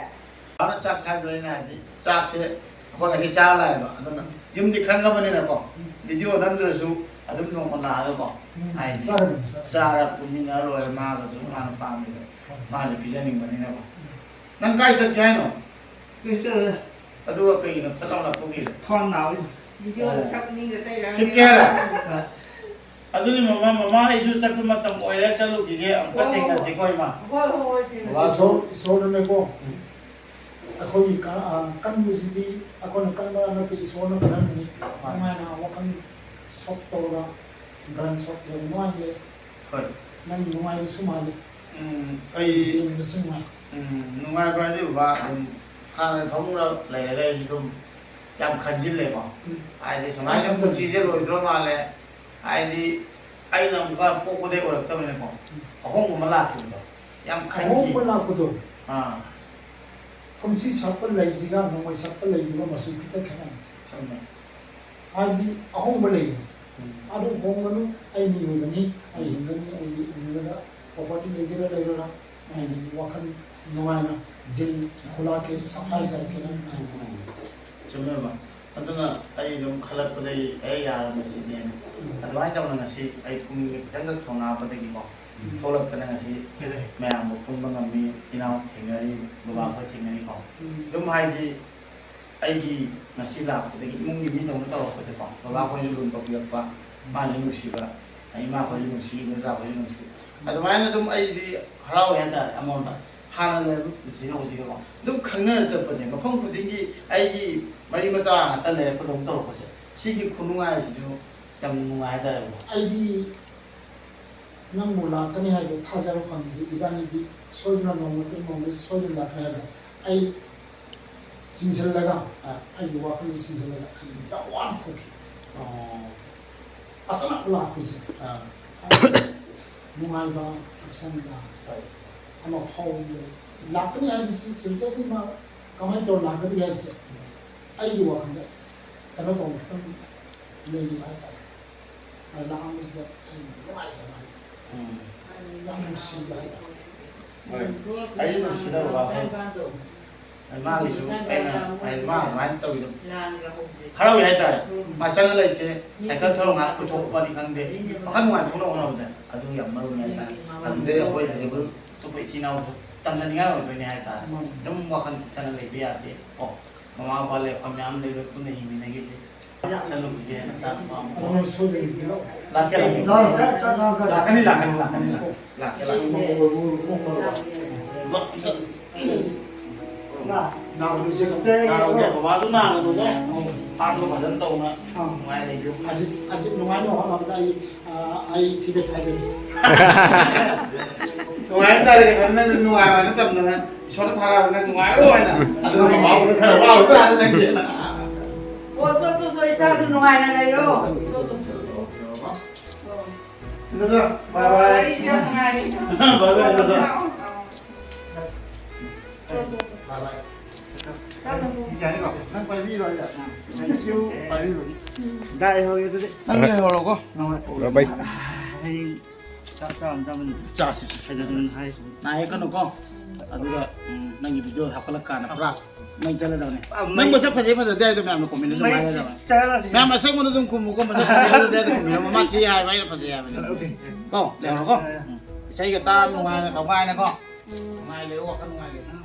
ꯃꯥꯅ ꯆꯥꯛ ꯊꯥꯗꯣꯏꯅ ꯍꯥꯏꯗꯤ ꯆꯥꯛꯁꯦ ꯑꯩꯈꯣꯏ ꯉꯁꯤ ꯆꯥꯔ ꯂꯥꯛꯑꯦꯕ꯫ ꯑꯗꯨꯅ ꯌꯨꯝꯗꯤ ꯈꯪꯉꯕꯅꯤꯅꯀꯣ, ꯚꯤꯗꯤꯑꯣ ꯅꯝꯗ꯭ꯔꯁꯨ ꯑꯗꯨꯝ ꯅꯣꯡꯃ ꯂꯥꯛꯑꯒꯀꯣ, ꯎꯝ, ꯍꯥꯏꯗꯤ ꯆꯥꯒꯗꯕꯅꯤ, ꯆꯥꯒꯗꯕꯅꯤ꯫ ꯆꯥꯔ ꯄꯨꯟꯃꯤꯟꯅꯔ ꯂꯣꯏꯔꯦ꯫ ꯃꯥꯒꯁꯨ ꯃꯥꯅ ꯄꯥꯝꯃꯤꯗꯣ ꯃꯥꯁꯨ ꯄꯤꯖꯅꯤꯡꯕꯅꯤꯅꯀꯣ꯫ ꯎꯝ꯫ ꯅꯪ ꯀꯥꯏ ꯆꯠꯀꯦ ꯍꯥꯏꯅꯣ? ꯀꯩꯁꯨ ꯆꯠꯂꯣꯏꯗ꯫ ꯑꯗꯨꯒ ꯀꯩꯒꯤꯅꯣ ꯊꯠ ꯂꯥꯎꯅ ꯂꯥꯊꯣꯛꯄꯤꯔꯤꯗꯣ? ꯈ꯭ꯋꯥꯡ ꯅꯥꯕꯩ꯫ ꯚꯤꯗꯤꯑꯣꯗ ꯑꯣ꯫ ꯁꯛ ꯃꯤꯒ ꯇꯩꯔꯒ ꯍꯤꯞꯀꯦ ꯍꯥꯏꯔꯣ? ꯑ꯫ ꯑꯗꯨꯅꯤ ꯃꯃꯥ, ꯃꯃꯥ ꯑꯩꯁꯨ ꯆꯠꯄ ꯃꯇꯝ ꯑꯣꯏꯔꯦ, ꯆꯠꯂꯨꯈꯤꯒꯦ, ꯑꯃꯨꯛꯀ ꯍꯣꯏ, ꯍꯣꯏ, ꯍꯣꯏ꯫ ꯊꯦꯡꯅꯁꯤꯀꯣ, ꯏꯃꯥ꯫ ꯍꯣꯏ, ꯍꯣꯏ, ꯍꯣꯏ, ꯊꯦꯡꯅꯁꯤ꯫ ꯕꯕꯥ, ꯏꯁꯣꯔ, ꯏꯁꯣꯔꯅꯅꯦꯀꯣ, ꯎꯝ꯫ ꯑꯩꯈꯣꯏꯒꯤ ꯀ-, ꯑ, ꯀꯟꯕꯁꯤꯗꯤ ꯑꯩꯈꯣꯏꯅ ꯀꯟꯕ ꯅꯠꯇꯦ, ꯏꯁꯣꯔꯅ ꯀꯟꯍꯟꯕꯅꯤ꯫ ꯍꯣꯏ꯫ ꯅꯨꯡꯉꯥꯏꯅ ꯋꯥꯈꯜ ꯁꯣꯛ ꯇꯧꯔꯒ, ꯕ꯭ꯔꯦꯟ ꯁꯣꯛ ꯇꯧꯔꯒ ꯅꯨꯡꯉꯥꯏꯅ ꯂꯩ꯫ ꯍꯣꯏ꯫ ꯅꯪ ꯅꯨꯡꯉꯥꯏꯕꯁꯨ ꯃꯥꯜꯂꯤ꯫ ꯎꯝ, ꯑꯩ ꯌꯦꯡꯕꯁꯨ ꯅꯨꯡꯉꯥꯏ꯫ ꯎꯝ, ꯅꯨꯡꯉꯥꯏꯕ ꯍꯥꯏꯗꯤ ꯕꯕꯥ ꯑꯗꯨꯝ ꯍꯥꯟꯅ ꯐꯃꯨꯡꯗ ꯂꯩꯔꯒ ꯑꯩꯁꯨ ꯑꯗꯨꯝ ꯌꯥꯝ ꯈꯟꯖꯤꯜꯂꯦꯀꯣ꯫ ꯎꯝ꯫ ꯍꯥꯏꯗꯤ ꯁꯨꯃꯥꯏꯅ ꯁꯨꯝ ꯄꯨꯟꯁꯤꯁꯦ ꯂꯣꯏꯗ꯭ꯔꯣ ꯃꯥꯜꯂꯦ꯫ ꯍꯥꯏꯗꯤ ꯑꯩꯅ ꯑꯃꯨꯛꯀ ꯄꯣꯛꯄꯗꯩ ꯑꯣꯏꯔꯛꯇꯕꯅꯤꯅꯀꯣ꯫ ꯎꯝ꯫ ꯑꯍꯣꯡꯕ ꯑꯃ ꯂꯥꯛꯈꯤꯕꯗꯣ ꯌꯥꯝ ꯈꯟꯈꯤ꯫ ꯑꯍꯣꯡꯕ ꯂꯥꯛꯄꯗꯣ꯫ ꯑꯥ꯫ ꯀꯨꯝꯁꯤ ꯁꯥꯠꯄ ꯂꯩꯁꯤꯒ ꯅꯣꯡꯃꯩ ꯁꯥꯠꯄ ꯂꯩꯁꯤꯒ ꯃꯆꯨ ꯈꯤꯇꯪ ꯈꯦꯠꯅꯩ꯫ ꯆꯨꯝꯃꯦ꯫ ꯍꯥꯏꯕꯗꯤ ꯑꯍꯣꯡꯕ ꯂꯩ꯫ ꯎꯝ꯫ ꯑꯗꯨ ꯍꯣꯡꯒꯅꯨ, ꯑꯩ ꯃꯤꯑꯣꯏꯕꯅꯤ, ꯑꯩ ꯎꯝ꯫ ꯍꯤꯡꯒꯅꯤ, ꯑꯩ ꯍꯤꯡꯂꯒ property ꯂꯩꯒꯦꯔꯥ ꯂꯩꯔꯣꯏꯔꯥ, ꯑꯩ ꯎꯝ꯫ ꯋꯥꯈꯜ ꯅꯨꯡꯉꯥꯏꯅ, ꯗꯤꯜ ꯈꯨꯂꯥꯛꯀꯤ ꯁꯐꯥꯏ ꯇꯧꯔꯛꯀꯦꯅ ꯍꯥꯏꯕ꯫ ꯎꯝ꯫ ꯆꯨꯝꯃꯦꯕ꯫ ꯑꯗꯨꯅ ꯑꯩ ꯑꯗꯨꯝ ꯈꯜꯂꯛꯄꯗꯒꯤ ꯑꯩ ꯌꯥꯔꯝꯕꯁꯤꯗꯤ ꯎꯝ꯫ ꯑꯗꯨꯃꯥꯏꯅ ꯇꯧꯅ ꯉꯁꯤ ꯑꯩ ꯄꯨꯛꯅꯤꯡꯗ ꯈꯤꯇꯪꯈꯛ ꯊꯧꯅꯥꯄꯗꯒꯤꯀꯣ ꯎꯝ꯫ ꯊꯣꯛꯂꯛꯇꯅ ꯉꯁꯤ ꯀꯩꯗꯧꯔꯦ? ꯃꯌꯥꯝꯕꯨ ꯄꯨꯟꯕ ꯉꯝꯃꯤ, ꯏꯅꯥꯎ ꯊꯦꯡꯅꯔꯤ, ꯕꯕꯥ ꯎꯝ꯫ ꯑꯩꯈꯣꯏ ꯊꯦꯡꯅꯔꯤꯀꯣ꯫ ꯎꯝ꯫ ꯑꯗꯨꯝ ꯍꯥꯏꯗꯤ ꯑꯩꯒꯤ ꯉꯁꯤ ꯂꯥꯛꯄꯗꯒꯤ ꯏꯃꯨꯡꯒꯤ ꯃꯤꯗꯧꯅ ꯇꯧꯔꯛꯄꯁꯦꯀꯣ, ꯕꯕꯥ ꯎꯝ꯫ ꯑꯩꯈꯣꯏꯁꯨ ꯂꯨꯅ ꯇꯧꯕꯤꯔꯛꯄ, ꯎꯝ꯫ ꯃꯥꯅꯁꯨ ꯅꯨꯡꯁꯤꯕ, ꯏꯃꯥ ꯑꯩꯈꯣꯏꯁꯨ ꯅꯨꯡꯁꯤ, ꯏꯗꯣꯝꯆꯥ ꯑꯩꯈꯣꯏꯁꯨ ꯅꯨꯡꯁꯤ꯫ ꯎꯝ꯫ ꯑꯗꯨꯃꯥꯏꯅ ꯑꯗꯨꯝ ꯑꯩꯗꯤ ꯍꯔꯥꯎꯋꯦ ꯍꯥꯏꯇꯥꯔꯦ ꯑꯃꯔꯣꯝꯗ꯫ ꯍꯥꯟꯅ ꯂꯩꯔꯝꯕ ꯄꯨꯟꯁꯤꯒ ꯍꯧꯖꯤꯛꯀꯀꯣ ꯑꯗꯨꯝ ꯈꯪꯅꯔ ꯆꯠꯄꯁꯦ, ꯃꯐꯝ ꯈꯨꯗꯤꯡꯒꯤ ꯑꯩꯒꯤ ꯃꯔꯤ ꯃꯇꯥ ꯉꯥꯛꯇ ꯂꯩꯔꯛꯄꯗꯧꯅ ꯇꯧꯔꯛꯄꯁꯦ, ꯁꯤꯒꯤ ꯈꯨꯅꯨꯡꯉꯥꯏꯁꯤꯁꯨ ꯌꯥꯝ ꯅꯨꯡꯉꯥꯏ ꯍꯥꯏꯇꯥꯔꯦꯀꯣ꯫ ꯑꯩꯗꯤ ꯅꯪꯕꯨ ꯂꯥꯛꯀꯅꯤ ꯍꯥꯏꯕ ꯊꯥꯖꯕ ꯐꯪꯗꯦ꯫ ꯏꯕꯥꯅꯤꯗꯤ ꯁꯣꯏꯗꯅ ꯅꯣꯡꯃ ꯅꯠꯇ꯭ꯔꯒ ꯅꯣꯡꯃꯗꯤ ꯁꯣꯏꯗꯅ ꯂꯥꯛꯀꯅꯤ ꯍꯥꯏꯕꯗ ꯑꯩ ꯆꯤꯡꯁꯤꯜꯂꯒ, ꯑ, ꯑꯩꯒꯤ ꯋꯥꯈꯜꯁꯤ ꯆꯤꯡꯁꯤꯜꯂꯒ ꯑꯩ ꯌꯥꯝ ꯋꯥꯅ ꯊꯣꯛꯈꯤ꯫ ꯑꯣ꯫ ꯑꯆꯥꯅ ꯂꯥꯛꯄꯁꯦ꯫ ꯑꯥ꯫ ꯅꯨꯡꯉꯥꯏꯕ, ꯍꯛꯆꯥꯡꯗ ꯑꯃ ꯐꯥꯎꯕ ꯂꯥꯛꯀꯅꯤ ꯍꯥꯏꯕꯁꯤ ꯁꯤꯟꯆꯔꯗꯤ ꯃꯥ ꯀꯃꯥꯏꯅ ꯇꯧꯔ ꯂꯥꯛꯀꯗꯒꯦ ꯍꯥꯏꯕꯁꯦ ꯑꯩꯒꯤ ꯋꯥꯈꯜꯗ ꯀꯩꯅꯣ ꯇꯧꯕ ꯈꯤꯇꯪ ꯂꯩꯌꯦꯕ ꯍꯥꯏꯇꯥꯔꯦ꯫ ꯑꯗ ꯂꯥꯛꯑꯝꯕꯁꯤꯗ ꯑꯩ ꯅꯨꯡꯉꯥꯏꯇꯕ ꯍꯥꯏꯇꯥꯔꯦ꯫ ꯎꯝ꯫ ꯌꯥꯝ ꯅꯨꯡꯁꯤꯕ ꯍꯥꯏꯇꯥꯔꯦ꯫ ꯍꯣꯏ꯫ ꯑꯩ ꯅꯨꯡꯁꯤꯗꯕ ꯋꯥ ꯍꯥꯏ꯫ ꯃꯥꯒꯤꯁꯨ ꯑꯩꯅ ꯍꯥꯏ, ꯃꯥ ꯑꯗꯨꯃꯥꯏꯅ ꯇꯧꯋꯤꯗꯣ ꯍꯔꯥꯎꯏ ꯍꯥꯏꯇꯥꯔꯦ꯫ ꯃꯥ ꯆꯪꯉ ꯂꯩꯇꯦ, ꯁꯥꯏꯀꯜ ꯊꯧꯔ ꯉꯥꯏꯍꯥꯛ ꯄꯨꯊꯣꯛꯄꯅꯤ ꯈꯪꯗꯦ, ꯋꯥꯈꯜ ꯅꯨꯡꯉꯥꯏꯊꯣꯛꯅꯕ ꯍꯣꯠꯅꯕꯗ ꯑꯗꯨ ꯌꯥꯝ ꯃꯔꯨꯅꯤ ꯍꯥꯏꯇꯥꯔꯦ꯫ ꯑꯗꯨꯗꯩ ꯑꯩꯈꯣꯏ ꯂꯩꯔꯤꯕ ꯑꯇꯣꯞꯄ ꯏꯆꯤꯟ ꯏꯅꯥꯎꯁꯨ ꯇꯝꯅꯅꯤꯡꯉꯥꯏ ꯑꯣꯏꯗꯣꯏꯅꯦ ꯍꯥꯏꯇꯥꯔꯦ꯫ ꯑꯗꯨꯝ ꯋꯥꯈꯜ ꯄꯤꯛꯊꯅ ꯂꯩꯕ ꯌꯥꯗꯦ ꯀꯣ꯫ ꯃꯃꯥ ꯃꯄꯥ ꯂꯩ, ꯑꯩꯈꯣꯏ ꯃꯌꯥꯝ ꯂꯩꯕ ꯄꯨꯟꯅ ꯍꯤꯡꯃꯤꯟꯅꯈꯤꯁꯦ꯫ ꯆꯠꯂꯨꯈꯤꯒꯦ, ꯅꯆꯥꯅꯨꯄꯥ ꯑꯃ꯫ ꯑꯣ, ꯁꯣꯏꯗꯅ ꯂꯥꯛꯀꯦ, ꯂꯥꯛꯀꯦ꯫ ꯂꯥꯛꯀꯅꯤ, ꯂꯥꯛꯀꯅꯤ, ꯂꯥꯛꯀꯅꯤ, ꯂꯥꯛꯀꯅꯤ꯫ ꯂꯥꯛꯀꯦ, ꯂꯥꯛꯀꯦ꯫ ꯅꯥꯔꯨꯁꯦ ꯈꯛꯇ ꯅꯥꯔꯨꯒꯦ, ꯕꯕꯥꯁꯨ ꯅꯥꯔꯨꯅꯨꯀꯣ꯫ ꯍꯥꯠꯇꯣ ꯐꯖꯅ ꯇꯧꯅ ꯑꯥ꯫ ꯅꯨꯡꯉꯥꯏ ꯂꯩꯕꯤꯌꯨ꯫ ꯑꯖꯤꯠ, ꯑꯖꯤꯠ ꯅꯨꯡꯉꯥꯏꯅꯕ ꯍꯣꯠꯅꯕꯗ ꯑꯩ, ꯑꯥ, ꯑꯩ ꯊꯤꯕ ꯊꯥꯖꯩ꯫ ꯅꯨꯡꯉꯥꯏ ꯍꯥꯏꯇꯥꯔꯦ, ꯅꯪ ꯅꯨꯡꯉꯥꯏꯕ ꯅꯠꯇꯕꯅꯤꯅ꯫ ꯏꯁꯣꯔꯅ ꯊꯥꯔꯛꯑꯕꯅꯤꯅ ꯅꯨꯡꯉꯥꯏꯔꯣ ꯍꯥꯏꯅ꯫ ꯑꯗꯨꯅ ꯃꯃꯥ ꯍꯣꯏ ꯈꯔ ꯋꯥꯕ ꯇꯥꯔꯦ ꯅꯪꯗꯤ꯫ ꯑꯣ, ꯆꯣ, ꯆꯣ, ꯆꯣ, ꯏꯁꯥꯁꯨ ꯅꯨꯡꯉꯥꯏꯅ ꯂꯩꯔꯣ꯫ ꯆꯣ, ꯆꯣ, ꯆꯣ, ꯆꯣ꯫ ꯑꯣ꯫ ꯏꯟꯗꯣꯆꯥ, bye bye꯫ ꯋꯥꯔꯤꯁꯨ ꯌꯥꯝ ꯅꯨꯡꯉꯥꯏꯔꯤ꯫ Bye bye, ꯏꯟꯗꯣꯆꯥ꯫ ꯆꯣ, ꯆꯣ, ꯆꯣ꯫ Bye bye꯫ ꯆꯥꯔꯨꯔꯣ꯫ ꯌꯥꯅꯤꯀꯣ? ꯅꯪ ꯄꯥꯏꯕꯤꯔꯣ, ꯑꯩ꯫ Thank you, ꯄꯥꯏꯕꯤꯔꯣ꯫ ꯗꯥꯏ ꯍꯧꯔꯦ ꯑꯗꯨꯗꯤ꯫ ꯅꯪ ꯂꯩꯍꯧꯔꯣꯀꯣ꯫ ꯅꯪ ꯍꯣꯔꯦꯟ꯫ Bye bye꯫ ꯍꯌꯦꯡ ꯆꯥꯛ ꯆꯥꯕ ꯆꯥꯕ ꯆꯥꯁꯤ, ꯁꯤ ꯍꯥꯏꯖꯗꯅ ꯍꯥꯏꯁꯤ꯫ ꯅꯥꯏ ꯀꯩꯅꯣꯀꯣ꯫ ꯑꯗꯨꯒ, ꯎꯝ, ꯅꯪꯒꯤ video ꯍꯥꯞꯀꯠꯂꯛꯀꯥꯟꯗ ꯄꯨꯔꯥ ꯃꯩ ꯆꯠꯂꯗꯕꯅꯦ꯫ ꯑꯥ, ꯅꯪ ꯃꯩ ꯃꯁꯛ ꯐꯖꯩ ꯐꯖꯗꯦ ꯍꯥꯏꯗꯣ ꯃꯌꯥꯝꯅ comment ꯑꯗꯨꯝ ꯃꯩ ꯍꯥꯏꯔꯗꯕꯅꯦ꯫ ꯆꯠꯂꯗꯤ꯫ ꯃꯌꯥꯝ ꯑꯁꯦꯡꯕꯗ ꯑꯗꯨꯝ ꯈꯨꯝꯃꯨꯀꯣ, ꯃꯁꯛ ꯐꯖꯩ ꯐꯖꯗꯦ ꯍꯥꯏꯗꯣ ꯈꯨꯝꯕꯤꯔꯝꯃꯣ꯫ ꯃꯥ ꯊꯤ ꯍꯥꯏꯕ ꯑꯩꯅ ꯐꯖꯩ ꯍꯥꯏꯕꯅꯦ꯫ Okay꯫ ꯀꯣ, ꯂꯩꯍꯧꯔꯣꯀꯣ꯫ ꯎꯝ꯫ ꯏꯁꯩꯒ ꯇꯥꯔ ꯅꯨꯡꯉꯥꯏꯅ ꯇꯧꯒꯥꯏꯅꯀꯣ꯫ ꯅꯨꯡꯉꯥꯏ ꯂꯩꯌꯨ, ꯋꯥꯈꯜ ꯅꯨꯡꯉꯥꯏ ꯂꯩꯌꯨ꯫